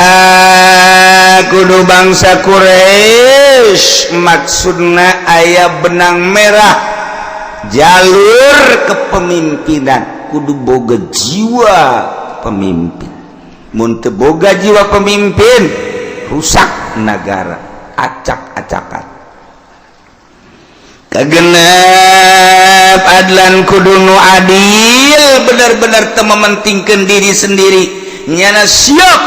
kudu bangsa Quraisy, maksudna aya benang merah jalur kepemimpinan, kudu boga jiwa pemimpin. Mun teu boga jiwa pemimpin, rusak negara, acak-acakan. Kagenep adlan, kudu nu adil, benar-benar teu mementingkan diri sendiri, nyana siap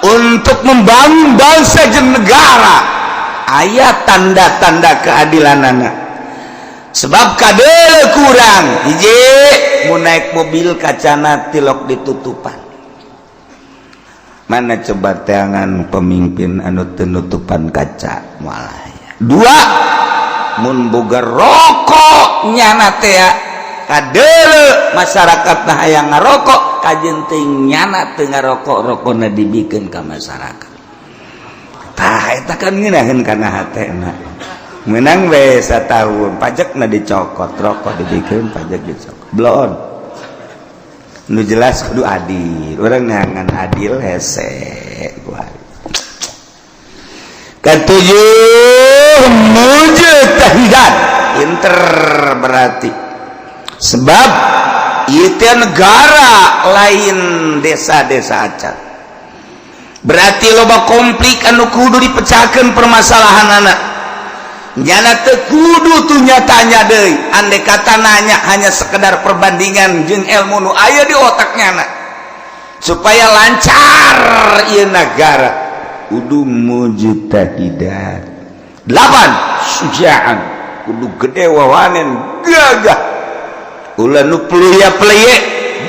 untuk membangun bangsa jeung negara. Aya tanda-tanda keadilanana, sebab kadele kurang hiji mun naik mobil kacana tilok ditutupan. Mana coba teangan pemimpin anu teu nutupan kaca? Moal aya. Dua, mun boga rokok nyana teh kadele masyarakat nah hayang ngarokok, kajeun teuing nyana teu ngarokok, rokona dibikeun ka masyarakat. Tah eta kan ngeunaheun kana hatena. Menang we satahun, pajakna dicokot, rokok dibikeun, pajak dicokot, bloon. Nu jelas kudu adil, urang neangan adil hese kuari. Ketujuh, mujtahidan, pinter berarti, sebab itu negara lain desa-desa acan, berarti loba konflik anu kudu dipecahkan permasalahan anak. Nyana teu kudu tuh nyatanya deui, andai kata nanya hanya sekedar perbandingan jeung ilmu nu aya di otaknya anak supaya lancar ieu negara, kudu mujtahidan. Delapan, sujaan, kudu gede wawanen, gagah, ulah nu peluya peleye,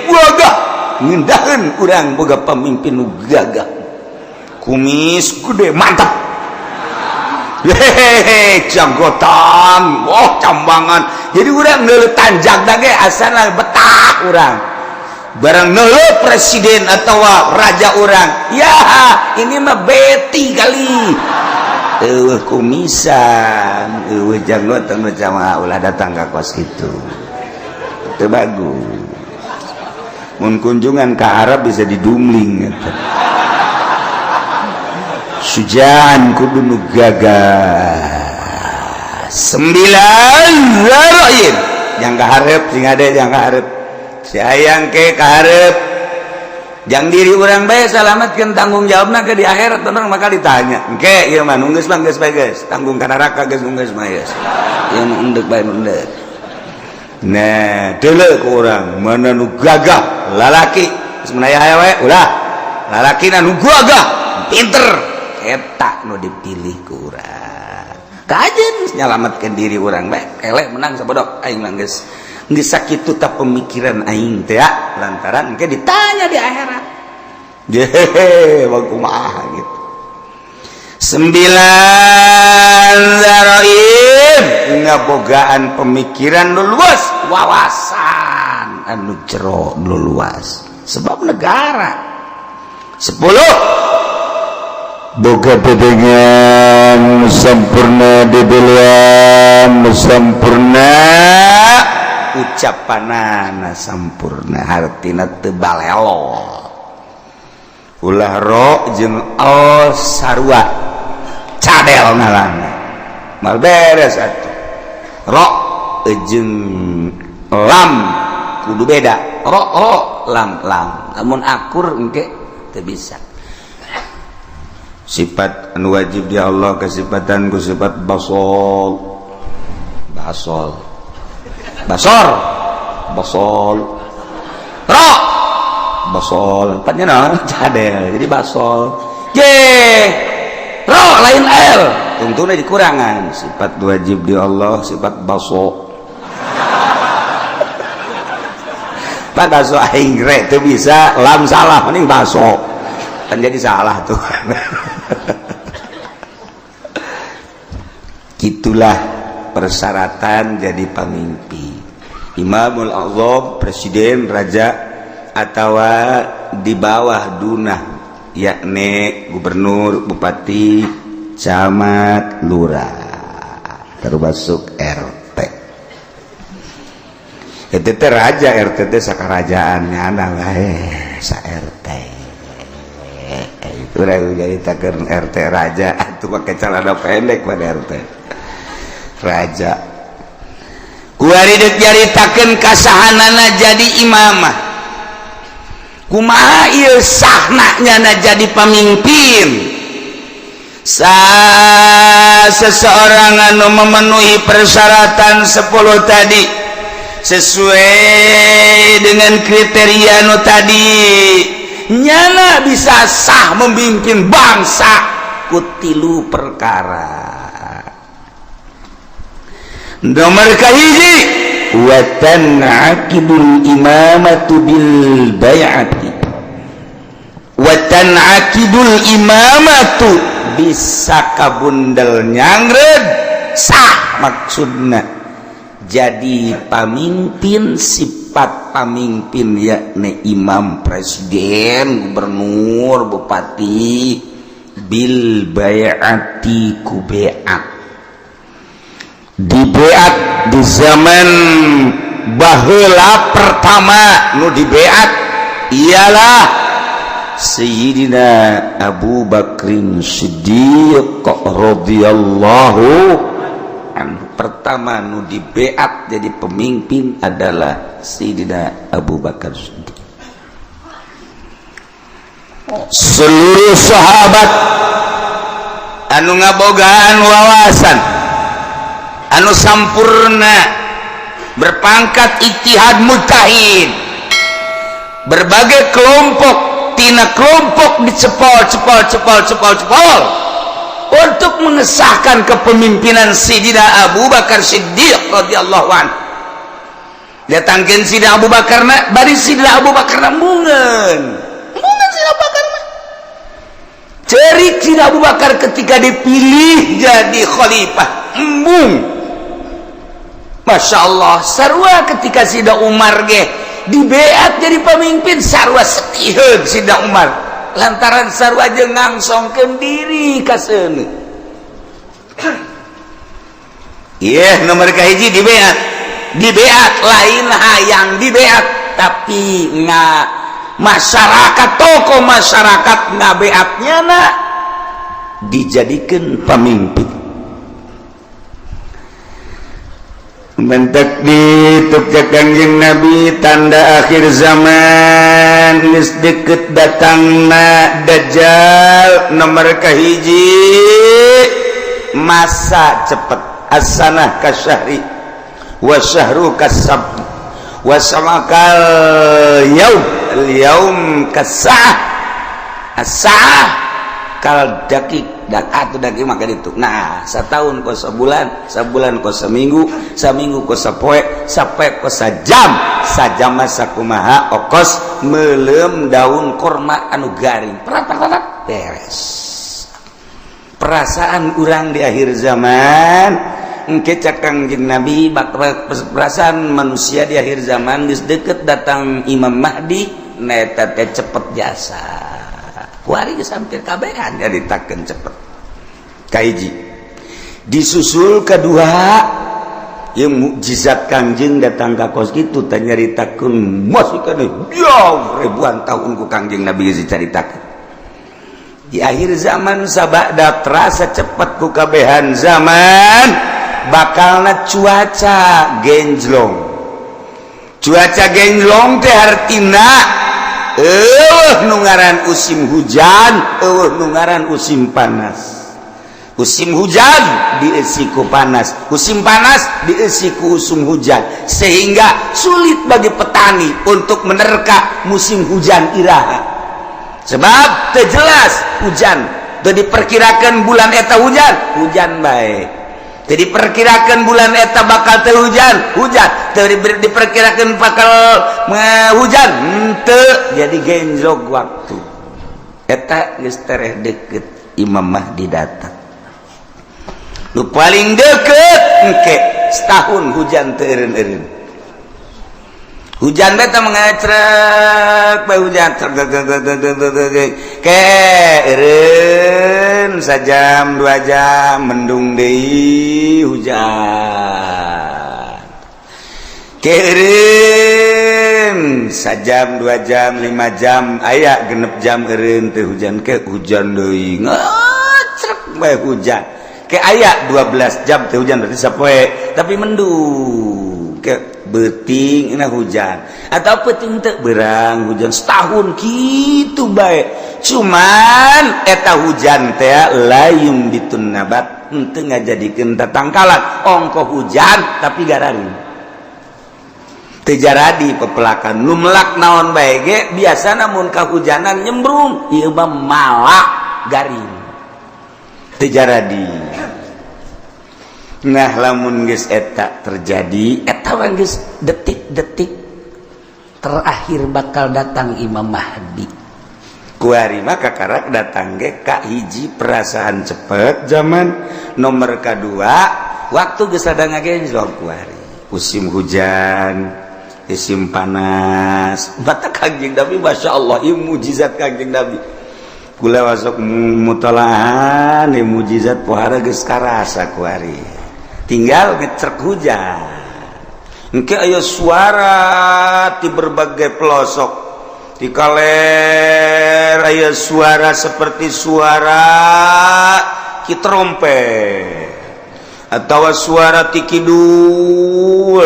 gagah ngindaheun. Urang boga pamimpin nu gagah, kumis gede, mantap, hehehe, janggotan, oh cambangan, jadi urang neuleuh tanjak ge asana betah urang. Barang neuleuh presiden atau raja urang, ya ini mah beti kali, eueuh kumisan, eueuh janggotan, macam ulah datang ka kos itu, itu bagus. Mun kunjungan ke Arab bisa didumling gitu. Sujan, kudu nu gagah. Sembilan, zaroin, yang kaharep sing ade, yang kaharep si hayang ke kaharep jang diri urang bae salamatkeun, tanggung jawabna ke di akhirat orang bakal ditanya. Engke ieu mah nu geus mah geus bae, geus tanggung ka neraka, geus nu geus mah geus ieu nu endek bae nu endek. Nah, deuleu ku urang mana nu gagah lalaki, geus menaya aya we ulah, lalaki nu gagah, pinter, eta nu dipilih ku urang. Kajeun nyalametkeun diri urang bae, eleh menang sabodok aing mah, geus geus sakitu ta pemikiran aing teh ya, lantaran engke ditanya di akhirat. Jehehe, kumaha gitu. Sembilan, zaroim, ngabogaan pemikiran nu luas, wawasan anu jero nu luas, sebab negara. 10, boga dedengan sempurna, dibelian sempurna, ucapanana sampurna, hartina teu balelo, ulah ro jeung al sarua cadel ngalana. Mal beres atuh. Ro jeung lam kudu beda. Ro ro lam lam. Lamun akur engke teu bisa. Sifat anu wajib di Allah kesifatan ku sifat basol. Basol. Basor. Basol. Ro basol. Empatnya naon? Cadel. Jadi basol. J ro lain L. Tungtuna dikurangan. Sifat wajib di Allah sifat baso. Pak baso aing re teu bisa lam salah mending baso. Kan jadi salah tuh. Itulah persyaratan jadi pemimpin. Imamul Azam, presiden, raja atau di bawah dunah yakni gubernur, bupati, camat, lurah, termasuk RT. Itu teh raja, RT teh sakarajaan nyana wae sa RT. Itu jadi takeun RT raja atuh make celana pendek pada RT. Raja. Kuari deuk nyaritakeun kasahanana jadi imamah. Kumaha ieu sahna nyana jadi pamimpin? Seseorang anu memenuhi persyaratan 10 tadi sesuai dengan kriteria nu tadi, nyana bisa sah memimpin bangsa ku tilu perkara. Nomor kahiji, wa tan'aqidul imamatu bil bai'ati. Wa tan'aqidul imamatu bisa kabundel nyangred sah maksudna jadi pamimpin, sifat pamimpin yakni imam, presiden, gubernur, bupati bil bai'ati ku bai'at. Dibeat di zaman baheula pertama nu dibeat ialah Sayyidina Abu Bakrin Siddiq radhiyallahu anhu. Pertama nu dibeat jadi pemimpin adalah Sayyidina Abu Bakar Siddiq. Seluruh sahabat anu ngabogaan wawasan anu sampurna berpangkat ijtihad mujtahid, berbagai kelompok tina kelompok dicepol cepol cepol cepol cepol untuk mengesahkan kepemimpinan Sayyidina Abu Bakar Siddiq radhiyallahu anhu. Datangkeun Sayyidina Abu Bakar na bari Sayyidina Abu Bakar na mungeun mungeun Sayyidina Abu Bakar mah cerik Sayyidina Abu Bakar ketika dipilih jadi khalifah embung. Masya Allah, sarua ketika Sida Umar ge dibeat jadi pemimpin, sarua setiheun Sida Umar lantaran sarua jeung ngangsongkeun diri ka seuneu. Ieu nomor kahiji dibeat. Dibeat lain hayang dibeat tapi nga masyarakat, tokoh masyarakat ngabeatnya na dijadikeun pamimpin. Mentek dituk Kangjeng Nabi tanda akhir zaman geus deket datangna Dajjal nomor kahiji masa cepet as-sanah kasyahri wa syahru kasab wa samakal yaum al yaum kasah as-sa'ah kal dakik dan atau daging maka itu. Nah, setahun kos sebulan, sebulan kos seminggu, seminggu kos sepoe, sepoe kos sejam, sajam masa kumaha okos melem daun korma anu garing. Perat perat beres. Perasaan urang di akhir zaman, engke cak Kangjeng Nabi perasaan manusia di akhir zaman geus deket datang Imam Mahdi, neta teh cepet jasa. Kuari geus hampir kabehan nyaritakeun cepet. Kahiji disusul kedua yang mukjizat Kangjeng datang ka kos kitu teh nyaritakeun masih kana jauh ribuan tahun ku Kangjeng Nabi geus dicaritakeun. Di akhir zaman, sabada terasa cepet ku kabehan zaman, bakalna cuaca genjlong. Cuaca genjlong teh hartina euweuh nu ngaran musim hujan, euweuh nu ngaran musim panas. Musim hujan diisi ku panas, musim panas diisi ku musim hujan, sehingga sulit bagi petani untuk menerka musim hujan iraha, sebab jelas hujan. Teu diperkirakan bulan eta hujan, hujan bae. Teu diperkirakan bulan eta bakal teu hujan, hujan. Teu diperkirakan bakal hujan, henteu. Jadi genjlok waktu. Eta geus tereh deket Imam Mahdi datang. Nu paling deket engke setahun hujan teu eureun-eureun. Hujan beta mengecrek bae, hujan trek ke eureun sajam 2 jam, mendung deui, hujan ke eureun sajam, 2 jam, 5 jam, aya 6 jam eureun teu hujan, ke hujan deui, ngecrek bae hujan. Ke aya 12 jam teu hujan, berarti sapoe tapi mendung, ke beuting na hujan atau peuting teu berang hujan. Setahun gitu bae, cuman eta hujan teh la yumbitun nabat, henteu ngajadikeun tatangkalan. Ongko hujan tapi gararing, teu jaradi pepelakan. Nu melak naon bae ge biasa, namun kahujanan nyembrung, ieu mah malak garing, teu jaradi. Nah, lamun geus eta terjadi, eta mah geus detik-detik terakhir bakal datang Imam Mahdi. Kuari mah kakarak datang ge ka hiji perasaan cepet zaman, nomor kedua waktu geus ada ngagenjlok. Kuari musim hujan, musim panas. Mata Kangjeng Nabi, Masya Allah, ieu mujizat Kangjeng Nabi. Kula masuk mutolahan ieu mujizat pohara geus karasa. Kuari tinggal ngecrek hujan, engke aya suara di berbagai pelosok. Di kaler aya suara seperti suara ki trompet atau suara ti kidul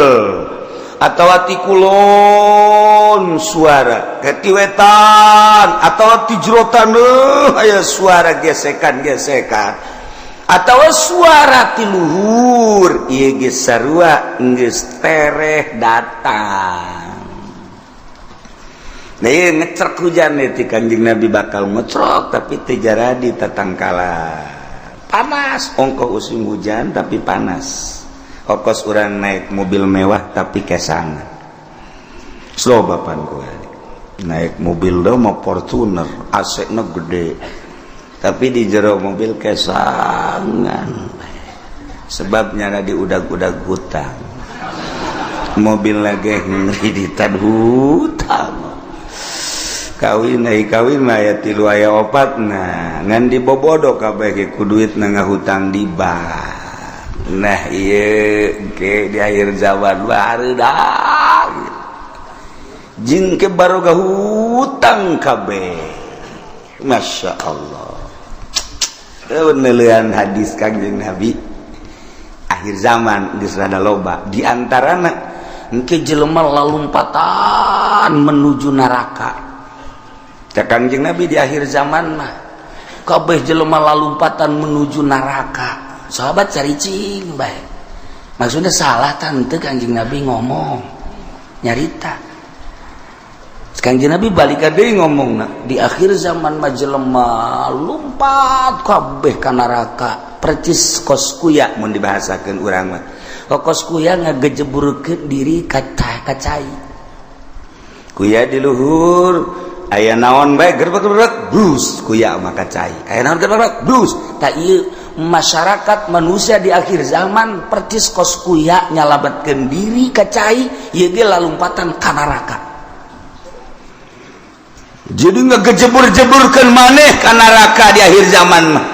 atau ti kulon, suara ke ti wetan atau ti jero taneuh, aya suara gesekan-gesekan atau suara ti luhur. Ieu geus sarua geus tereh datang. Nah, ieu ngecrek hujan ti Kanjeng Nabi bakal ngecrok tapi teu jaradi tatangkalan. Panas, ongkoh musim hujan tapi panas. Okos urang naik mobil mewah tapi kesangan. Slow bapan gua naik mobil do mau Fortuner, AC na gede, tapi di jero mobil kesangan, sebabnya ada di udag-udag hutang. Mobil lagi ngreditan hutang. Kawin ai kawin mah aya tilu, aya opat. Nah, ngan dibobodo kabeh ge ku duit na ngahutang di bank. Nah, ieu ke di akhir zaman barudak jeung ke baroga hutang kabeh. Masya Allah, penelian hadis Kangjeng Nabi akhir zaman geus rada loba. Di antarana engke jelema lalumpatan menuju neraka. Cak Kangjeng Nabi, di akhir zaman mah kabeh jelema lalumpatan menuju neraka. Sahabat caricing bae, maksudnya salah tante Kangjeng Nabi ngomong nyarita. Kangjeng Nabi balik deui ngomong na, di akhir zaman mah jelema lumpat kabeh ka neraka percis kos kuya. Mun dibahasakeun urang mah kos kuya ngagejeburkeun diri ka cai, kuya di luhur aya naon bae gerbek-gerbek blus, kuya mah ka cai, aya naon gerbek blus. Tak ieu masyarakat manusia di akhir zaman percis kos kuya nyalametkeun diri ka cai, ieu ge lalumpatan ka neraka. Jadi ngegejeburjeburkan maneh ka neraka di akhir zaman mah.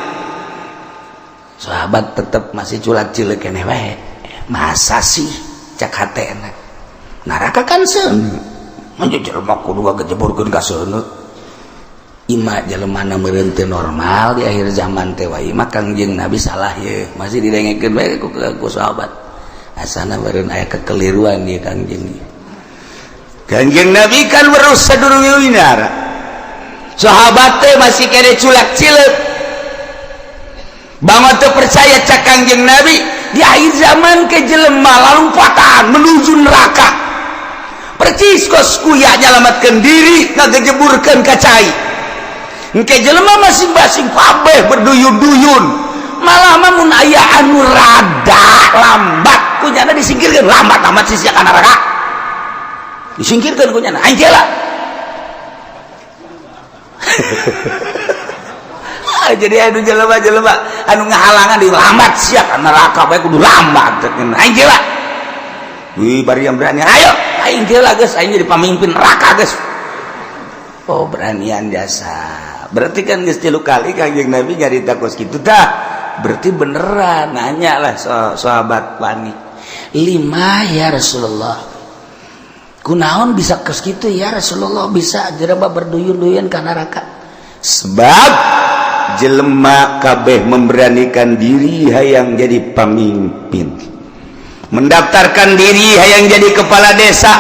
Sahabat tetap masih culat cilik keneh wae. Masa sih, cak hatena, neraka kan seuneu, manja jelema kudu ngagejeburkeun ka seuneu. Ima jelema meureun teu normal di akhir zaman teh wae mah Kangjeng Nabi salah ye masih didengekeun bae ku sahabat. Asana meureun aya kekeliruan ieu Kangjeng. Kangjeng Nabi kan weruh sadurunge winara. Sahabat teh masih kene culak cileuk. Bangun teu percaya cak Kangjeng Nabi di akhir zaman ke jelema lalumpatan menuju neraka. Percis kos kuya nyalamatkeun diri ngagejeburkeun ka cai. Engke jelema masing-masing kabeh berduyun-duyun. Malah mah mun aya anu rada lambat kunyana disingkirkeun, lambat amat sih sia ka neraka. Disingkirkeun kunyana, aing lah. Jadi anu jelema-jelema anu ngahalangan di lambat sia ka neraka bae kudu lambat aing lah. Wih, bari yang berani, ayo aing lah geus, aing jadi pamimpin neraka geus. Oh, beranian jasa. Berarti kan geus 3 kali Kangjeng Nabi nyarita kos kitu tah. Berarti beneran nanya lah sahabat wani. Lima ya Rasulullah. Kunaon bisa kos kitu ya Rasulullah, bisa jelema berduyun-duyun ka neraka? Sebab jelema kabeh memberanikan diri hayang jadi pamimpin. Mendaftarkan diri hayang jadi kepala desa,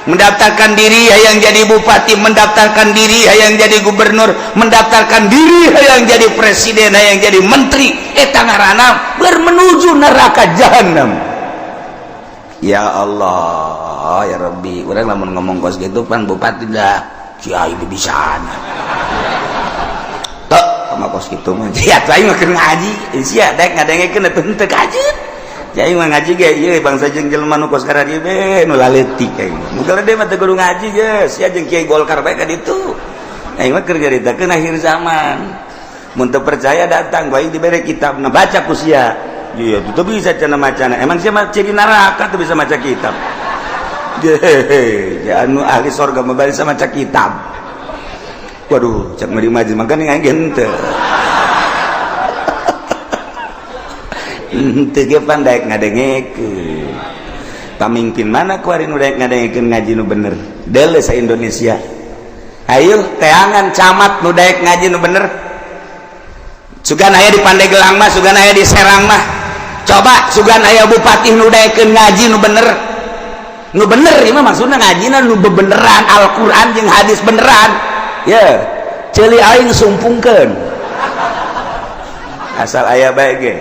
mendaftarkan diri hayang jadi bupati, mendaftarkan diri hayang jadi gubernur, mendaftarkan diri hayang jadi presiden, hayang jadi menteri. Eta ngaranna bermenuju neraka jahanam. Ya Allah, ya Rabbi, urang lamun ngomong kos gitu pan bupati dah kiai bisaan. Tok sama kos kitu mah. Ya aing mah keur ngaji, sia daek ngadengekeun atuh henteu kajeun. Jadi mah ngaji ge ieu bangsa jeung jelema nu kos kararieu be nu laletik aing. Nu gede mah teu kudu ngaji geus, sia jeung kiai Golkar bae ka ditu. Aing mah keur nyaritakeun akhir zaman. Mun teu percaya datang bae dibere kitabna baca ku sia. Iya, teu bisa cenah macana. Emang sia mah ciri neraka teu bisa maca kitab. Hehehe, ya anu ahli sorga mah bisa maca kitab. Waduh, cak meri majelis mangkane aing henteu. Henteu ge pan daek ngadengekeun. Pamimpin mana kuari nu daek ngadengekeun ngaji nu bener? Deuleu sa Indonesia. Ayo teangan camat nu daek ngaji nu bener. Sugan aya di Pandeglang mah, sugan aya di Serang mah. Coba sugan aya bupati nu daekeun ngaji nu bener. Nu bener ieu mah maksudna ngajina nu bebeneran Al-Qur'an jeung hadis beneran. Ye, ceuli aing sumpungkeun. Asal aya bae ge.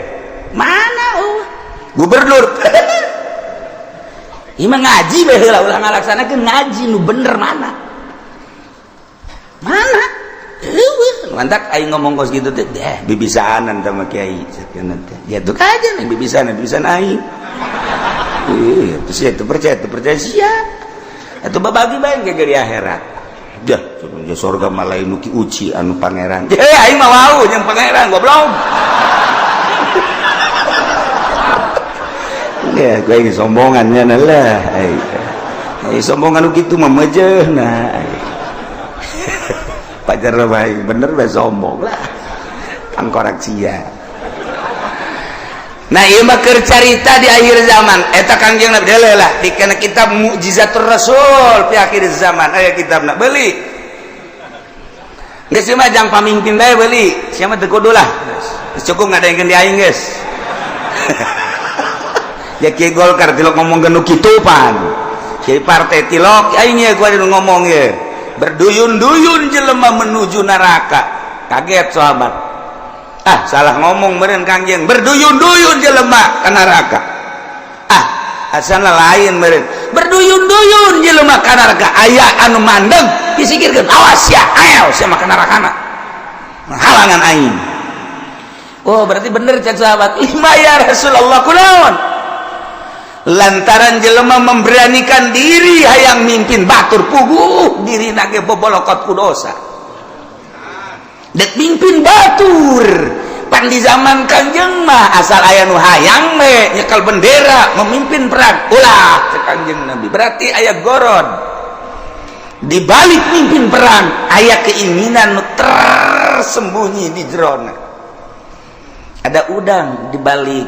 Mana gubernur ieu mah ngaji bae heula ulah ngalaksanakeun ngaji nu bener mana mana eueuh mantak aing ngomong kos kitu teh deh bibisaanan sama kiai sakeuna teh ya tuh aja nih bibisaanan bibisaan aing ieu teu sia teu percaya sia atuh babagi bae ge di akhirat dah cenah surga mah lain nu ki uci anu pangeran eh aing mah wau jeung pangeran goblok. Ya, gue ini sombongannya lah. Sombongan gitu mah mejeuh nah. Pacar baik bener bae sombong lah. Tangkorak sia. Nah, ieu mah keur carita di akhir zaman. Eta Kangjeng Nabi deuleu lah di kana kitab Mukjizatur Rasul fi akhir zaman. Aya kitabna beuli. Geus mah jang pamimpin bae beuli. Sia mah teu kudu lah. Geus cukup ngadengkeun di aing geus. Ya kiai Golkar tilok ngomong genu kitu pan. Kiai partai tilok aing ye gua ngomong ye. Berduyun-duyun jelema menuju neraka. Kaget sahabat. Ah, salah ngomong meureun Kangjeng. Berduyun-duyun jelema ka neraka. Ah, asana lain meureun. Berduyun-duyun jelema ka neraka. Aya anu mandeg disingkirkeun. Awas sia, ayo sia mah ka nerakana. Halangan aing. Oh, berarti bener cek sahabat. Lima ya Rasulullah kunaon? Lantaran jelema memberanikan diri hayang mimpin batur puguh diri nage bobolokot ku dosa. Dek mimpin batur pan di zaman Kangjeng mah asal aya nu hayang we nyekel bendera memimpin perang ulah cek Kangjeng Nabi. Berarti aya gorod di balik mimpin perang aya keinginan nu tersembunyi di jerona. Ada udang di balik.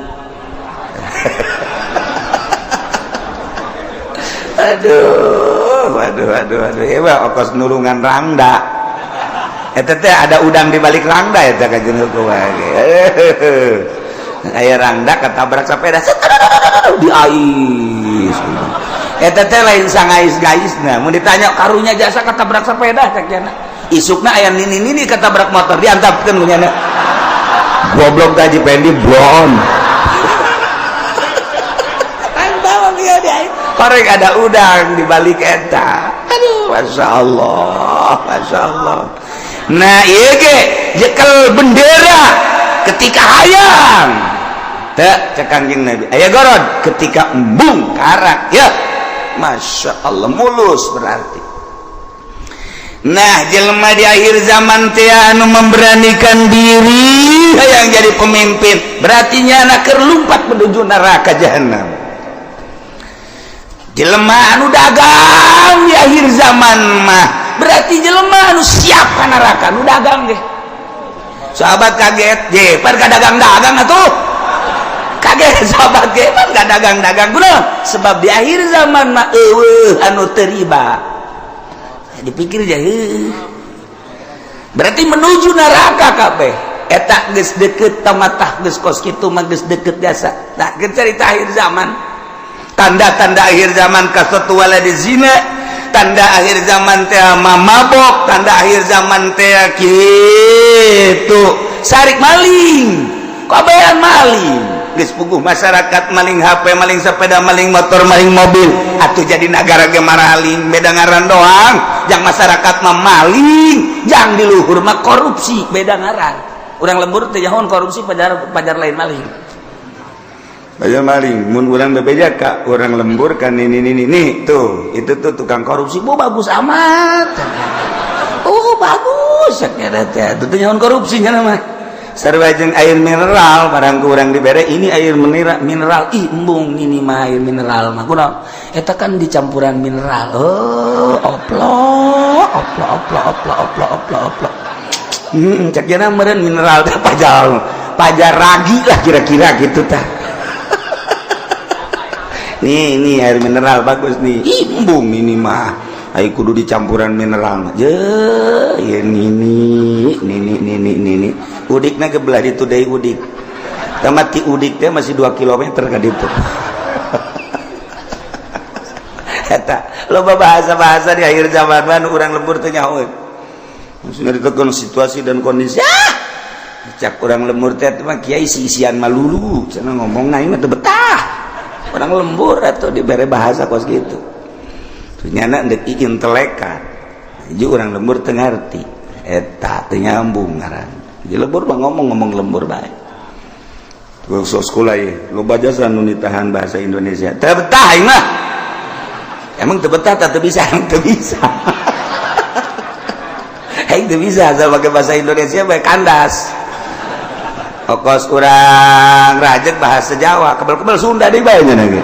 Aduh, aduh, aduh, aduh, hebat okos nulungan rangda. Eta teh ada udang di balik rangda eta kajeun kumaha ge. Aya rangda ketabrak sepeda diais. Eta teh lain sangais-gaisna. Mun ditanya karunya jasa ketabrak sepeda cek jana. Isukna aya nini-nini ketabrak motor diantapkeun ku nyana. Goblok gaji pendi blon. Korek ada udang di balik eta. Aduh, masya Allah, masya Allah. Nah, iya ge jekel bendera ketika hayang. Teu cek Kangjeng Nabi. Aya gorod ketika embung karak ya. Masya Allah mulus berarti. Nah, jelema di akhir zaman teh anu memberanikan diri hayang jadi pemimpin, berarti nyana keur lumpat menuju neraka jahanam. Jelema anu dagang di akhir zaman mah berarti jelema anu siap ka neraka nu dagang deh. Sahabat kaget, je pan ka dagang-dagang atuh. Kaget sahabat ge pan ka dagang-dagang kunaon? Sebab di akhir zaman mah eueuh anu teu riba. Dipikir je heuh. Berarti menuju neraka kabeh. Eta geus deukeut tamatah geus kos kitu mah geus deukeut jasa. Nah, geus carita akhir zaman. Tanda-tanda akhir zaman kasatu waladi zina, tanda akhir zaman teh mabok, tanda akhir zaman teh kitu sarik maling, kabehan maling. Geus puguh masyarakat maling HP, maling sepeda, maling motor, maling mobil. Atuh jadi nagara ge maraling, beda ngaran doang. Jang masyarakat mah maling, jang di luhur mah korupsi, beda ngaran. Urang lembur teh nyahoan korupsi pajar pajar lain maling. Baca maling, mun urang bebeja ka urang lembur kan ini ini ini tuh, itu tuh tukang korupsi, bu bagus amat. Oh bagus, ya teh, itu tuh nyahoan korupsinya mah. Sarua jeung air mineral, barang ku urang dibere ini air mineral, mineral, ih embung ini mah air mineral mah. Kunaon? Eta kan dicampuran mineral. Oh, oplo, oplo, oplo, oplo, oplo, oplo, oplo. Cek jana meureun mineral teh pajar, pajar ragi lah kira-kira gitu tah. Nih, ini air mineral bagus nih. Ih, embung ini mah. Ayo kudu dicampuran mineral mah. Je, ya nini, nini, nini, nini. Udikna ke belah ditu deui udik. Tamat ti udik teh masih 2 km ka ditu. Eta loba bahasa-bahasa di akhir zaman mah nu urang lembur teh nyahoeun. Maksudnya ditekan situasi dan kondisi. Ah! Cak urang lembur teh mah kiai isi-isian malulu, cenah ngomong aing mah teu betah. Orang lembur atau dibere bahasa kos gitu. Ternyata ndek intelekan. Jadi orang lembur teu ngarti. Eta teu nyambung ngaran. Jadi lembur mah ngomong-ngomong lembur bae. Sok sekolah ye, loba jasa nu ditahan bahasa Indonesia. Teu betah aing mah. Emang teu betah teu bisa, emang teu bisa. Aing teu bisa asal pakai bahasa Indonesia bae kandas. Okos urang rajek bahasa Jawa, kebel-kebel Sunda deui bae nya ge.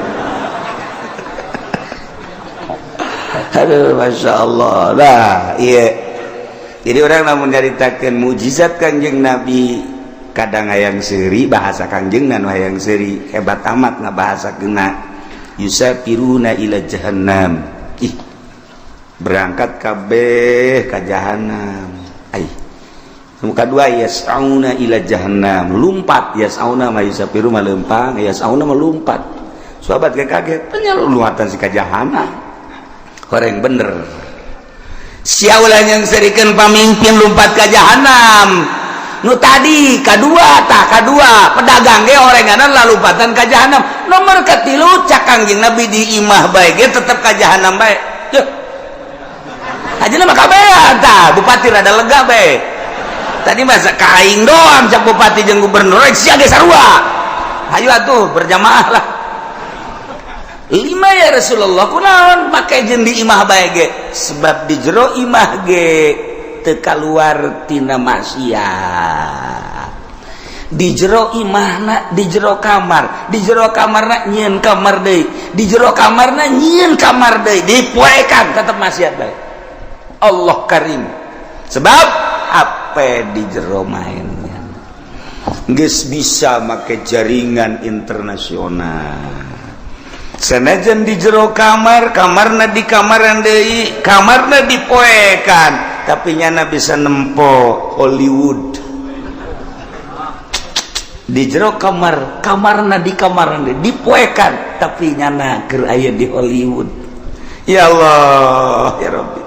Aduh, masya Allah. Nah, iya. Jadi orang lamun nyaritakeun mukjizat Kangjeng Nabi kadang hayang seuri bahasa Kangjeng nu hayang seuri hebat amat ngabahasakeunna yusafiruna ila jahannam. Ih, berangkat kabeh ka jahannam. Ai. Muka dua yas'auna ila jahannam, lumpat yas'auna ma yusafiru ma lempang, yas'auna ma lumpat. Sahabat kaget, tanya luatan si ka jahannam. Horeng bener. Sia ulah yang serikeun pamimpin lumpat ka jahannam. Nu tadi kadua tah kadua pedagang ge orenganan lalumpatan ka jahannam. Nomor katilu cak Kangjeng Nabi di imah bae ge tetep ka jahannam bae. Yeuh. Ajeuna mah kabehan tah bupati rada lega bae. Tadi masa ka aing doang cak bupati jeung gubernur sia ge sarua. Hayu atuh berjamaah lah. Lima ya Rasulullah kunaon make jeung di imah bae ge sebab di jero imah ge teu kaluar tina maksiat. Di jero imahna di jero kamar, di jero kamarna nyieun kamar deui, di jero kamarna nyieun kamar deui, dipoekan tetep maksiat bae. Allah karim. Sebab apa di jero mainnya geus bisa make jaringan internasional. Senajan di jero kamar, kamarna di kamaran deui, kamarna dipoekan, tapi nyana bisa nempo Hollywood di jero kamar, kamarna di kamar dipoekan tapi nyana keur aya di Hollywood. Ya Allah ya Rabbi,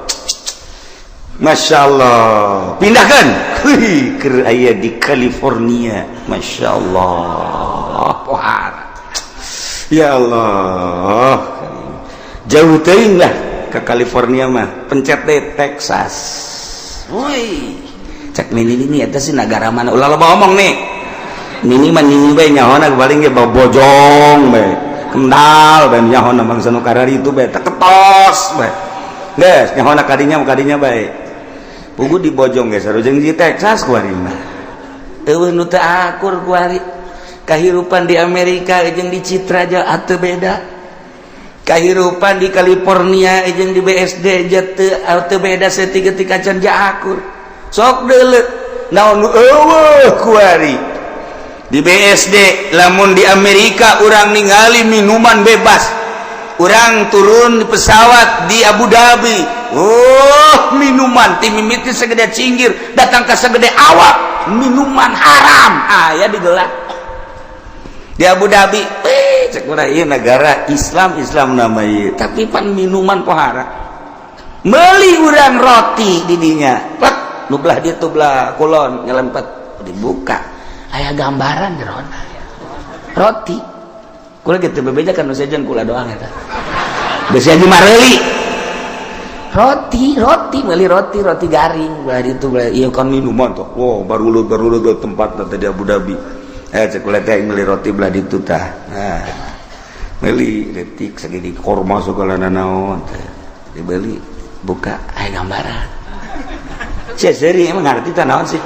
Masya Allah. Pindahkan keur aya di California, Masya Allah. Pohara ya Allah, jauh teuing lah ke California mah, pencet deh Texas. Woi, cek nini ini eta sih negara mana, ulah loba omong nih. Nini mah nini bae nyahona paling ge bojong bae, kendal bae nyahona bangsa nu karari itu bae, ketos bae. Geus nyahona kadinya kadinya bae. Pugu di bojong geus sarujeng di Texas kuari mah. Eueuh nu teu akur kuari. Kahirupan di Amerika jeung di Citra atuh beda. Kahirupan di California jeung di BSD teu beda saeutik acan akur. Sok deuleu naon nu eueuh kuari. Di BSD lamun di Amerika urang ningali minuman bebas. Urang turun di pesawat di Abu Dhabi, oh minuman ti mimiti segede cinggir datang ke segede awak, minuman haram aya digelar di Abu Dhabi. Cek urang ieu negara Islam, Islam nama ieu tapi pan minuman pohara. Meuli urang roti di dinya, plek nu belah dieu tuh belah kulon nyelempet, dibuka aya gambaran jerona roti. Kula gitu bebeja kan nu sejen kula doang eta. Geus aja mareuli roti, roti meuli roti, roti garing belah ditu belah ieu kan minuman tuh. Wow, baru baru ke tempat tadi Abu Dhabi. Cek kula teh meuli roti belah ditu tah. Nah, meuli detik segini korma segala nanaon teh. Dibeli, buka aya gambaran. Sia seuri emang ngarti tah naon sih?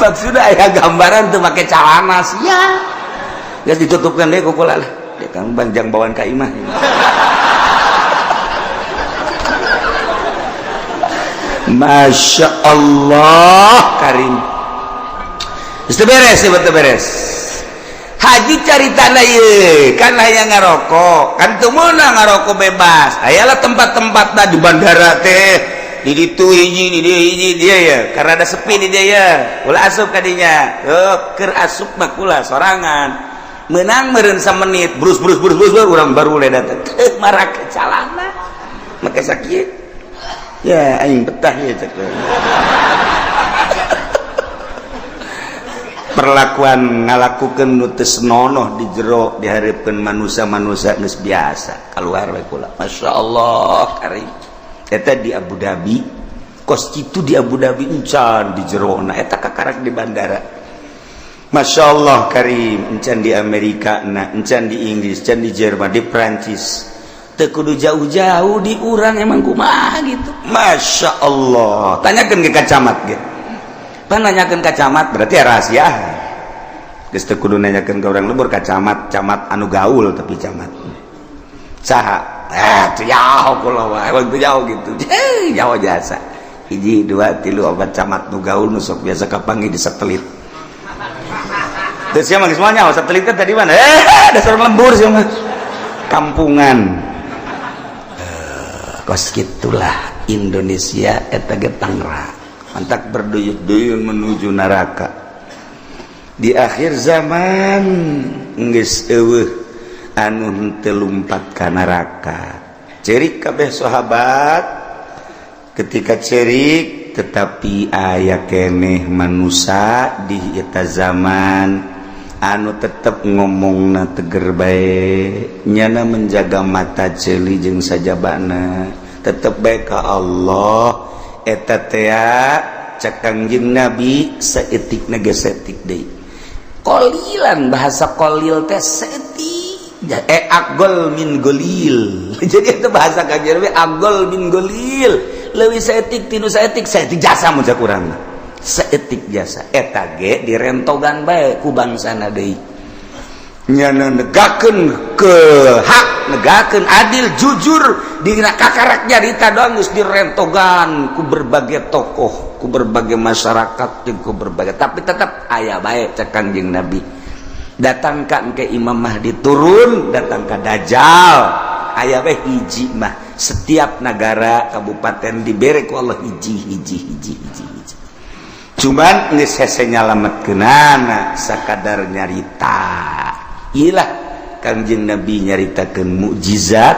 Maksudnya aya gambaran tuh make calana sia. Geus ditutupkan deh ku kula lah. Dia kan banjang bawaan ka imah. Masya Allah Karim. Geus beres, betul beres. Haji cari tanah ieu, kan aya ngarokok, kan teu meunang ngarokok bebas. Ayalah tempat-tempatna di bandara teh. Di ditu hiji, di dieu hiji dia ya, karena ada sepi di dia ya. Ulah asup ka dinya. Heuh, keur asup mah kula sorangan. Menang meureun samenit, brus brus brus brus urang baru le datang. Teu marake calana. Make sakieu. Ya aing betah ya cek. Perlakuan ngalakukeun nu teu senonoh di jero dihareupeun manusia-manusia geus biasa. Kaluar we kula. Masyaallah karim. Eta di Abu Dhabi, kos kitu di Abu Dhabi encan di jerona eta kakarak di bandara. Masya Allah karim, encan di Amerika na, encan di Inggris, encan di Jerman, di Prancis. Teu kudu jauh-jauh di urang emang kumaha gitu. Masya Allah. Tanyakeun ke camat ge. Pan nanyakeun ka camat berarti ya rahasia. Geus teu kudu nanyakeun ka urang lembur ka camat, camat anu gaul tapi camat. Saha? Teu jauh kula mah, emang teu jauh gitu. Jauh jasa. Hiji, dua, tilu, opat camat nu gaul nu sok biasa kapanggih di satelit. Terus siapa semuanya satelit kan tadi mana? Dasar lembur sih mah. Kampungan. Kos gitulah Indonesia eta ge Tangerang. Mantak berduyun-duyun menuju neraka. Di akhir zaman geus eueuh anu henteu lumpat ka neraka. Cerik kabeh sahabat ketika cerik tetapi aya keneh manusia di eta zaman anu tetep ngomongna teger bae, nyana menjaga mata ceuli jeung sajabana tetep bae ka Allah. Eta tea cek Kangjeng Nabi saeutikna ge saeutik deui. Qolilan bahasa qolil teh saeutik, agol min golil. Jadi itu bahasa Kangjeng Nabi agol min golil, leuwih saeutik tinu saeutik, saeutik jasa mun cek urang mah. Saeutik jasa eta ge direntogan bae ku bangsana deui. Nyana negakeun ke hak, negakeun adil, jujur dina kakarak nyarita doang geus direntogan ku berbagai tokoh, ku berbagai masyarakat, jeung ku berbagai, tapi tetap aya bae cek Kangjeng Nabi. Datang ka ke Imam Mahdi turun, datang ka Dajjal aya bae hiji mah Setiap negara kabupaten dibere ku Allah hiji hiji hiji hiji hiji. Cuman geus hese nyalametkeunana, sakadar nyarita. Ilah Kangjeng Nabi nyaritakeun mukjizat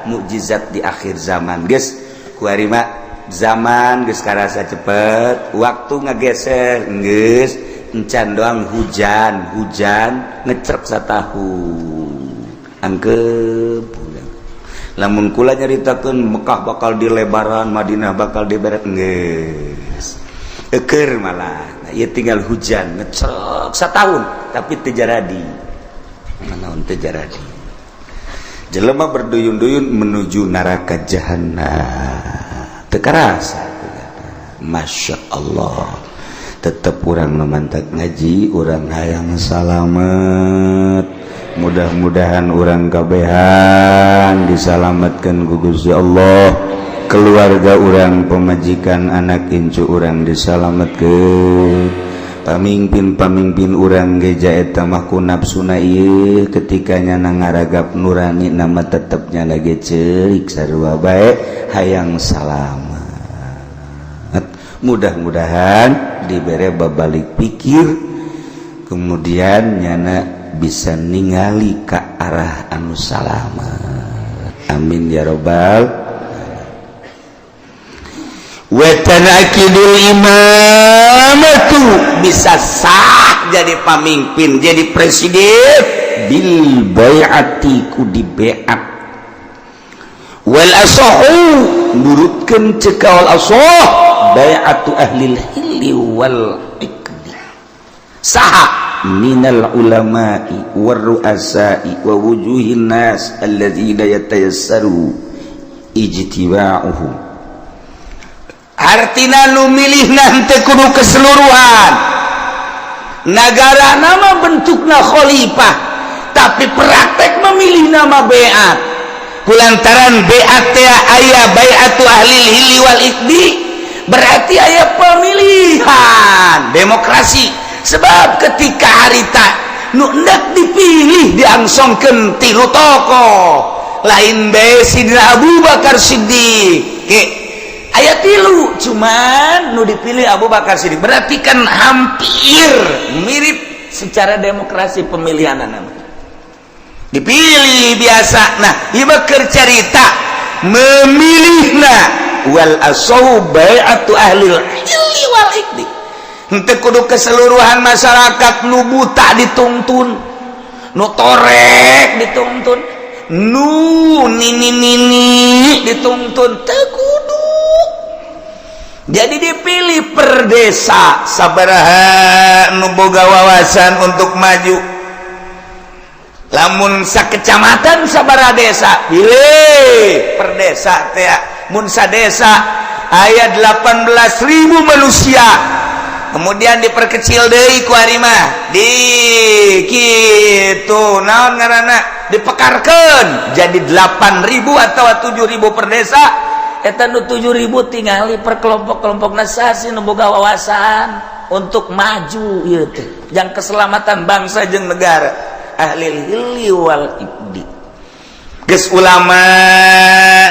mukjizat di akhir zaman. Geus kuari mah zaman geus karasa cepet, waktu ngageser, geus encan doang hujan, hujan ngecrek satahun angkep. Lamun kula nyaritakeun Mekah bakal dilebaran, Madinah bakal diberet, geus eker malah. Nah, ieu tinggal hujan ngecrek satahun tapi teu jaradi. Naon teu jaradi? Jelema berduyun-duyun menuju neraka jahanam. Teu karasa. Masya Allah, tetap urang memantak ngaji, urang hayang salamet. Mudah-mudahan urang kabehan disalamatkan ku Gusti Allah, keluarga urang, pemajikan, anak incu urang disalamatkan, pamimpin-pamimpin urang geja. Eta mah ku nafsuna ieu ketika nyana ngaragap nurani nama tetepnya lagi ceurik sarua bae hayang salamat. Mudah-mudahan dibere babalik pikir, kemudian nyana bisa ningali ke arah anu salamat. Amin ya robbal. Wa tanakidul imamatu, bisa sah jadi pamimpin, jadi presiden, bil bai'ati, ku di baiat. Wal asahu, nurutkeun ceuk wal asah, bai'atu ahlil hilli wal iqdi. Saha? Minal ulama'i war ru'asa'i wa wujuhin nas alladzina yatayassaru ijtiba'uhum. Artina nu milih nanti kudu keseluruhan negara. Nama bentukna khalifah, tapi praktek memilih nama beat. Kulantaran beat teh aya bai'atu ahli hilli wal iqdi, berarti aya pemilihan demokrasi. Sebab ketika harita nu hendak dipilih diangsongkeun tilu tokoh, lain bae Sidina Abu Bakar Siddiq ke aya tilu, cuman nu dipilih Abu Bakar Siddiq. Berarti kan hampir mirip secara demokrasi pemilihan nama dipilih biasa. Nah, ieu keur carita memilihna. Wal asahu bai'atu ahli hilli wal iqdi. Henteu kudu keseluruhan masyarakat. Nu buta dituntun, nu torek dituntun, nu nini nini dituntun, teu kudu. Jadi dipilih per desa sabaraha nu boga wawasan untuk maju. Lamun sakecamatan sabaraha desa, pilih per desa teh. Mun sadesa aya 18.000 manusia, kemudian diperkecil deui ku ari mah di kitu, naon ngaranna, dipekarkeun jadi 8000 atau 7000 per desa. Eta nu 7000 tingali per kelompok-kelompok sasi nu boga wawasan untuk maju ieu teh yang keselamatan bangsa jeung negara, ahli hilli wal iqdi. Geus ulama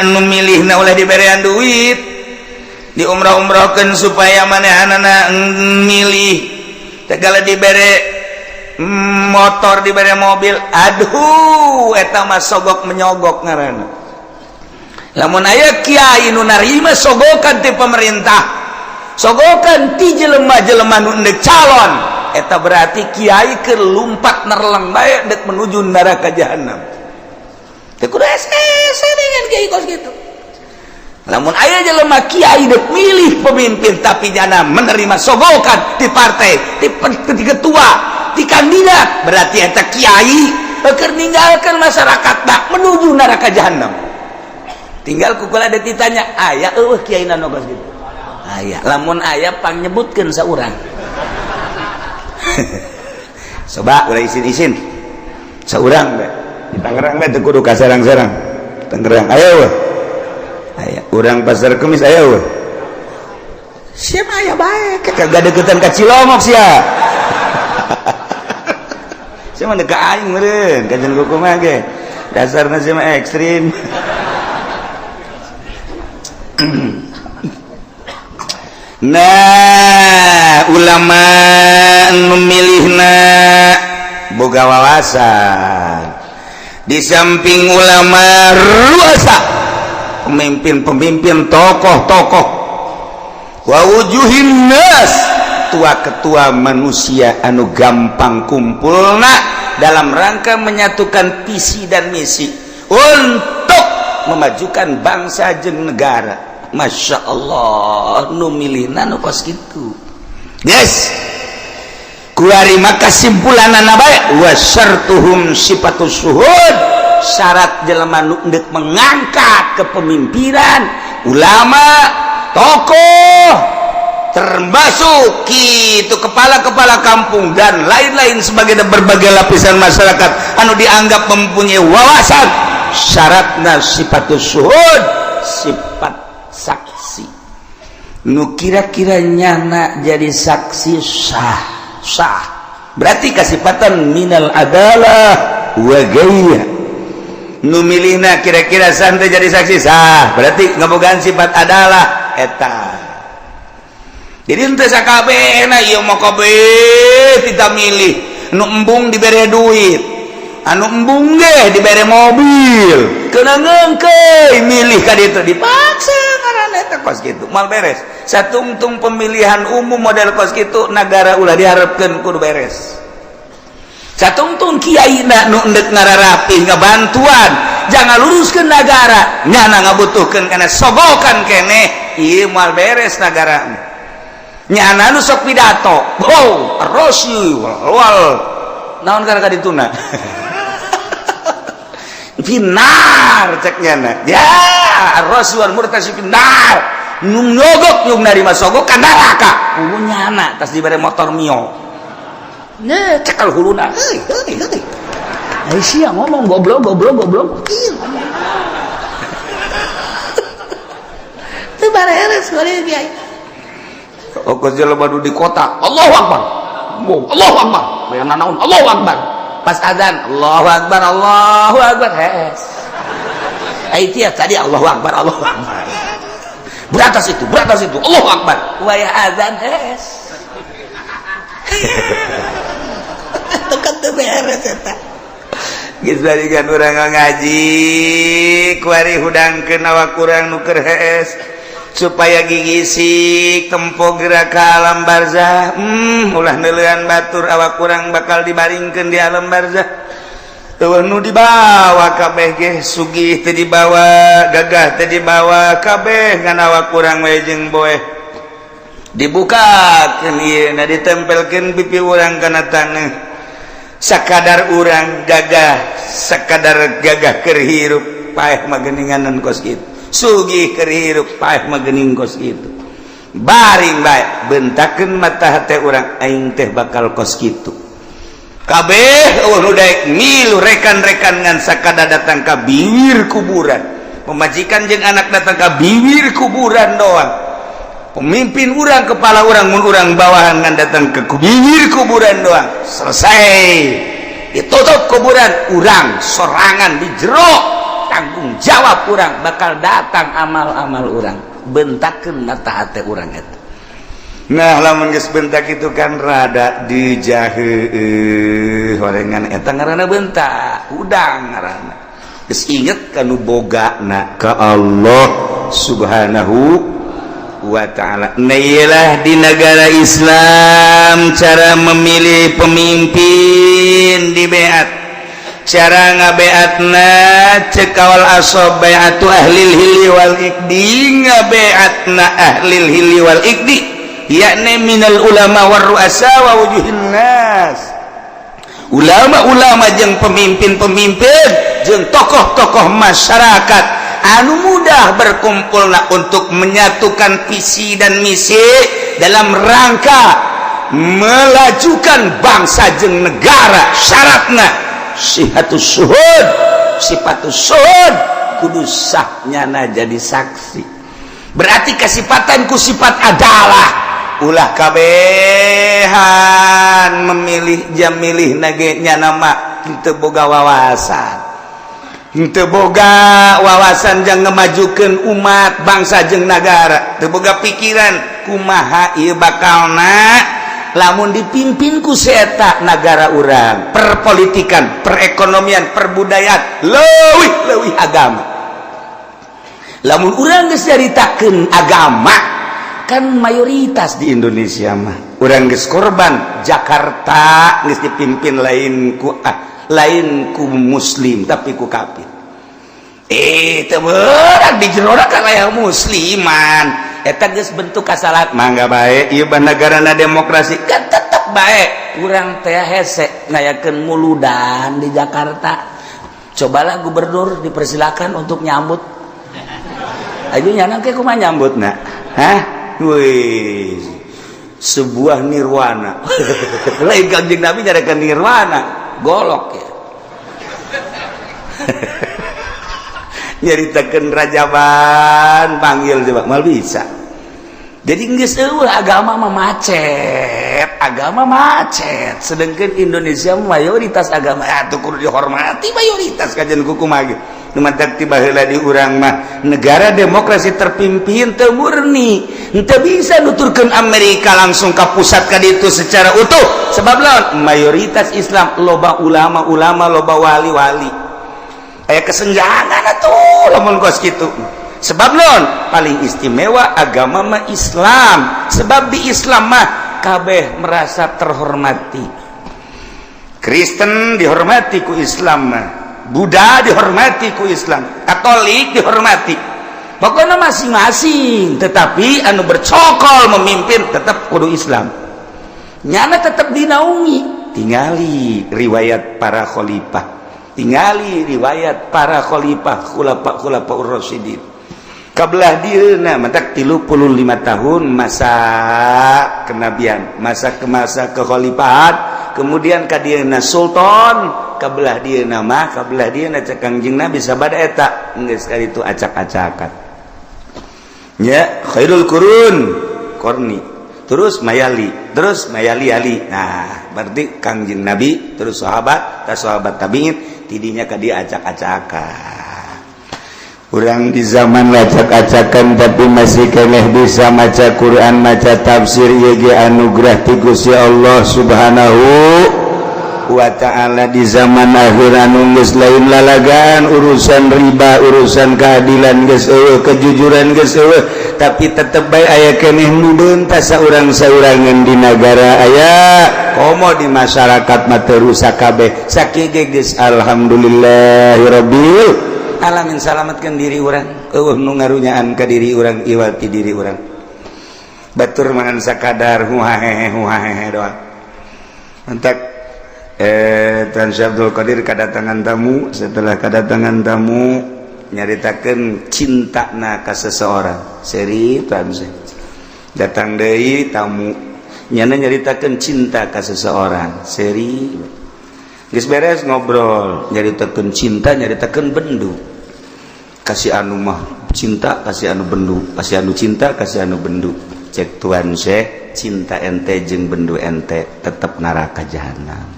nu milihna ulah diberean duit, diumrah-umrahkeun supaya manehanana milih. Segala dibere motor, dibere mobil, aduh, eta mah sogok menyogok ngaranna. Lamun aya kiai nu narima sogokan ti pemerintah, sogokan ti jelema-jelema nu endek calon, eta berarti kiai keur lumpat nerleng bae dek menuju neraka jahanam. Teu kudu hese dengan kiai kos kitu. Lamun aya jelema kiai dek milih pemimpin tapi nyana menerima sogokan di partai, di ketua, di kandidat, berarti eta kiai keur ninggalkeun masyarakat tak menuju neraka jahanam. Tinggal kukula ada ditanya, aya eueuh kiai nu kos kitu? Aya. Lamun aya, pangnyebutkeun saurang. Coba ulah isin-isin, saurang be di Tangerang be, teu kudu ka Serang-Serang. Tangerang aya eueuh? Aya. Urang Pasar Kemis aya eueuh? Siapa aya bae, kagak deketan ka Cilongok sia. Sia mah deka aing meureun kajen kumaha ge, dasarna sia mah ekstrim. Nah, ulama memilihna boga wawasan. Di samping ulama, ruasa, pemimpin-pemimpin, tokoh-tokoh, wa wujuhin nas, ketua-ketua manusia anu gampang kumpulna dalam rangka menyatukan visi dan misi untuk memajukan bangsa jeung negara. Masya Allah, nu milihna nu kos kitu. Yes, kuari maka kesimpulanana bae wa syartuhum sifatus syuhud. Syarat jelema nu endek mengangkat kepemimpinan, ulama, tokoh, termasuk itu kepala-kepala kampung dan lain-lain sebagai berbagai lapisan masyarakat anu dianggap mempunyai wawasan, syaratna sifatus syuhud, sifat saksi. Nu kira-kira nyana jadi saksi sah, sah berarti kasifatan minal adalah wa gaya. Nu milihna kira-kira santai jadi saksi sah, berarti ngabogaan sifat adalah eta. Jadi ente sakabehna ieu mah kabeh tidak milih. Nu embung dibere duit, anu embung ge dibere mobil, kena ngeungkeuy milih ka ditu, dipaksa ngaranna eta. Kos kitu mal beres. Satungtung pemilihan umum model kos kitu, negara ulah diharapkeun kudu beres. Satungtung kiai na nu endek ngararapih ngabantuan jangan luruskeun negara, nyana ngabutuhkeun kana sogokan keneh, ieu moal beres negara. Nyana nu sok pidato, oh rosi wal naon kana kadituna, finnar cek nyana ya, rosi wal murtasi finnar. Nu nyogok, nu narima sogok ka neraka. Kudu nyana tas dibere motor Mio. Nah, cekal huluna, heuy heuy heuy. Ai sia ngomong goblok goblok goblok. Ih, ngomong. Teu bareres bari kiai. Okos jelema nu di kota, Allahu Akbar. Allahu Akbar. Bayang nanaon, Allahu Akbar. Pas azan, Allahu Akbar, Allahu Akbar. Hes. Ai tiap tadi Allahu Akbar, Allahu Akbar. Berantas itu, berantas itu, Allahu Akbar. Wayah azan hes. Tekan teu beres eta. Geus barikan urang ngaji, kuari hudangkeun awak urang nu keur hees supaya gigisik tempo gerak ke alam barzah. Ulah neuleuan batur, awak kurang bakal dibaringkeun di alam barzah. Eueuh nu dibawa kabeh ge, sugih teu dibawa, gagah teu dibawa, kabeh ngan awak kurang we jeung boeh. Dibukakeun ieu na, ditempelkeun pipi urang kana taneuh. Sakadar urang gagah, sakadar gagah keur hirup, paeh mah geuninganan kos kitu. Sugih keur hirup, paeh mah geuning kos kitu. Baring bae, bentakeun mata hate urang, aing teh bakal kos kitu. Kabeh eueuh nu daek milu rekan-rekan ngan sakada datang ka bibir kuburan. Pemajikan jeung anak datang ka bibir kuburan doang. Pemimpin urang, kepala urang, mun urang bawahan ngan datang ke bibir kuburan doang. Selesai, ditutup kuburan, urang sorangan di jero, tanggung jawab urang, bakal datang amal-amal urang. Bentakeun mata hati urang eta. Nah, lamun geus bentak itu kan rada dijahe horengan, eta ngaranna bentak udang ngaranna. Geus inget kanu bogana ka Allah Subhanahu wa ta'ala. Nah, iyalah di negara Islam cara memilih pemimpin di beat, cara ngabeatna cek kawal asob bai'atu ahlil hilli wal iqdi. Ngabeatna ahlil hilli wal iqdi, yakni minal ulama war ru'asa wa wujuhin nas, ulama-ulama jeung pemimpin-pemimpin jeung tokoh-tokoh masyarakat anu mudah berkumpulna untuk menyatukan visi dan misi dalam rangka melajukan bangsa jeung negara. Syaratna sihatus syuhud, sifatus syuhud, kudu sahnyana jadi saksi, berarti kasipatan ku sifat adalah. Ulah kabehan memilih jam milih nage nya nama teu boga wawasan. Teu boga wawasan jang ngemajukeun umat, bangsa jeung nagara. Teu boga pikiran kumaha ieu bakalna lamun dipimpin ku si eta nagara urang, perpolitikan, perekonomian, perbudayaan, leuwih leuwih agama. Lamun urang geus nyaritakeun agama kan mayoritas di Indonesia mah, urang geus korban Jakarta geus dipimpin lain ku lain ku muslim, tapi ku kafir. Teu beurang di jero kan aya musliman. Eta geus bentuk kasalahan. Mangga bae ieu negarana demokrasi kan, tetep bae urang teh hese ngayakeun muludan di Jakarta. Cobalah gubernur dipersilakan untuk nyambut. Ayo, nyana ke kumaha nyambutna? Hah? Wih, sebuah nirwana. Lain Kanjeng Nabi nyarikan nirwana, golok ya. Nyaritakeun rajaban, panggil coba, mal bisa. Jadi geus euweuh agama mah, macet, agama macet. Sedangkan Indonesia mayoritas agama atuh kudu dihormati mayoritas, kajian kumaha ge. Nu matak tiba heula di urang mah negara demokrasi terpimpin teu murni, teu bisa nuturkeun Amerika langsung ka pusat ka ditu secara utuh. Sebab lawan mayoritas Islam, loba ulama-ulama, loba wali-wali, aya kesenjangan atuh lamun kos kitu. Sebab non paling istimewa agama mah Islam, sebab di Islam mah kabeh merasa terhormati. Kristen dihormati ku Islam mah, Buddha dihormati ku Islam, Katolik dihormati, pokoknya masing-masing. Tetapi anu bercokol memimpin tetap kudu Islam, nyana tetap dinaungi. Tingali riwayat para khalifah, tingali riwayat para khalifah, khulafa khulafa Rasyidin kabelah dieuna. Matak 35 tahun masa kenabian, masa ke masa kekhalifahan, kemudian ka dieuna sultan, kabelah dieuna mah, kabelah dieuna cek Kangjeng Nabi sabada eta geus itu acak-acakan nya. Khairul qurun qarni, terus mayali, terus mayali ali. Nah, berarti Kangjeng Nabi, terus sahabat, tas sahabat, tabiin, tidinya ka dia acak-acakan. Urang di zaman acak-acakan tapi masih keneh bisa maca Quran, maca tafsir, ye anugerah ti Gusti Allah Subhanahu wa ta'ala. Di zaman akhir anu geus lain lalagan, urusan riba, urusan keadilan geus euweuh, kejujuran geus euweuh, tapi tetep bae aya keneh nu beuntas saurang-saurangan di nagara aya, komo di masyarakat mah teu rusak kabeh. Sakieu ge geus alhamdulillahirabbil alamin, salamatkan diri urang, euweuh nu ngarunyaan ka diri urang, iwati diri urang. Batur mangan sakadar huhahehe huhahehe doang. Entak Tan Syekh Abdul Qadir kedatangan tamu. Setelah kedatangan tamu, nyaritakeun cintana ka seseorang. Seri Tan Syekh datang deui tamu, nyana nyaritakeun cinta ka seseorang. Seri geus beres ngobrol, nyaritakeun cinta, nyaritakeun bendu. Kasih anu mah cinta, kasih anu bendu, kasih anu cinta, kasih anu bendu. Cek Tuan Syekh, cinta ente jeung bendu ente tetap neraka jahanam.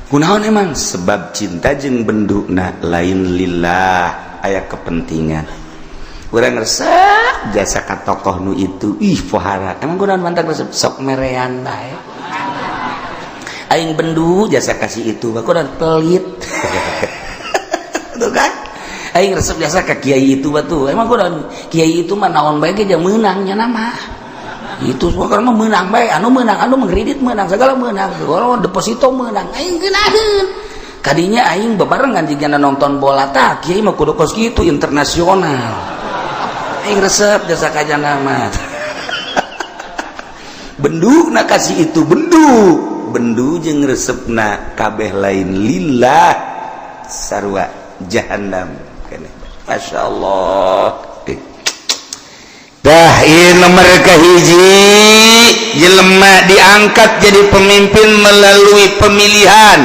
Kunaon emang? Sebab cinta jeung bendu na lain lillah, aya kepentingan. Urang resep jasa ka tokoh nu itu, ih pohara. Emang kunaon mantak resep? Sok merean bae. Aing bendu jasa kasih itu, kunaon? Pelit. Tuh kan, aing resep jasa ka kiai itu batu. Emang kunaon? Kiai itu mah naon bae ge meunang nya nama itu semua mah meunang bae, anu meunang, anu mengkredit meunang, segala meunang, kalau deposito meunang. Aing geunaheun kadinya, aing bebarengan jigana nonton bola. Tah, kiai mah kudu kos kitu, internasional. Aing resep jasa ka nama bendu na kasih itu. Bendu, bendu jeung resepna kabeh lain lillah, sarua jahannam. Masya Allah. Dah, ieu nomor kahiji, jelema diangkat jadi pemimpin melalui pemilihan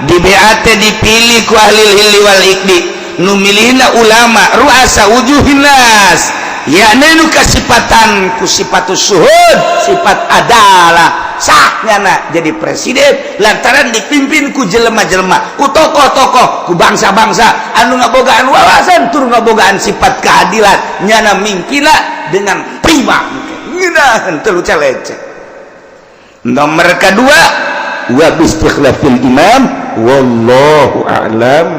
di BAT, dipilih ku ahli hilli wal iqdi, nu milihna ulama, ruasa wujuhin nas, yakni nu kasipatan ku sifatus syuhud, sifat adalah. Sah nyana jadi presiden lantaran dipimpin ku jelema-jelema, ku tokoh-tokoh, ku bangsa-bangsa anu ngabogaan wawasan tur ngabogaan sifat keadilan. Nyana mingkila dengan prima, ngeunaheun teu lecek. Nomor kedua, wa bi istikhlafil imam, wallahu a'lam.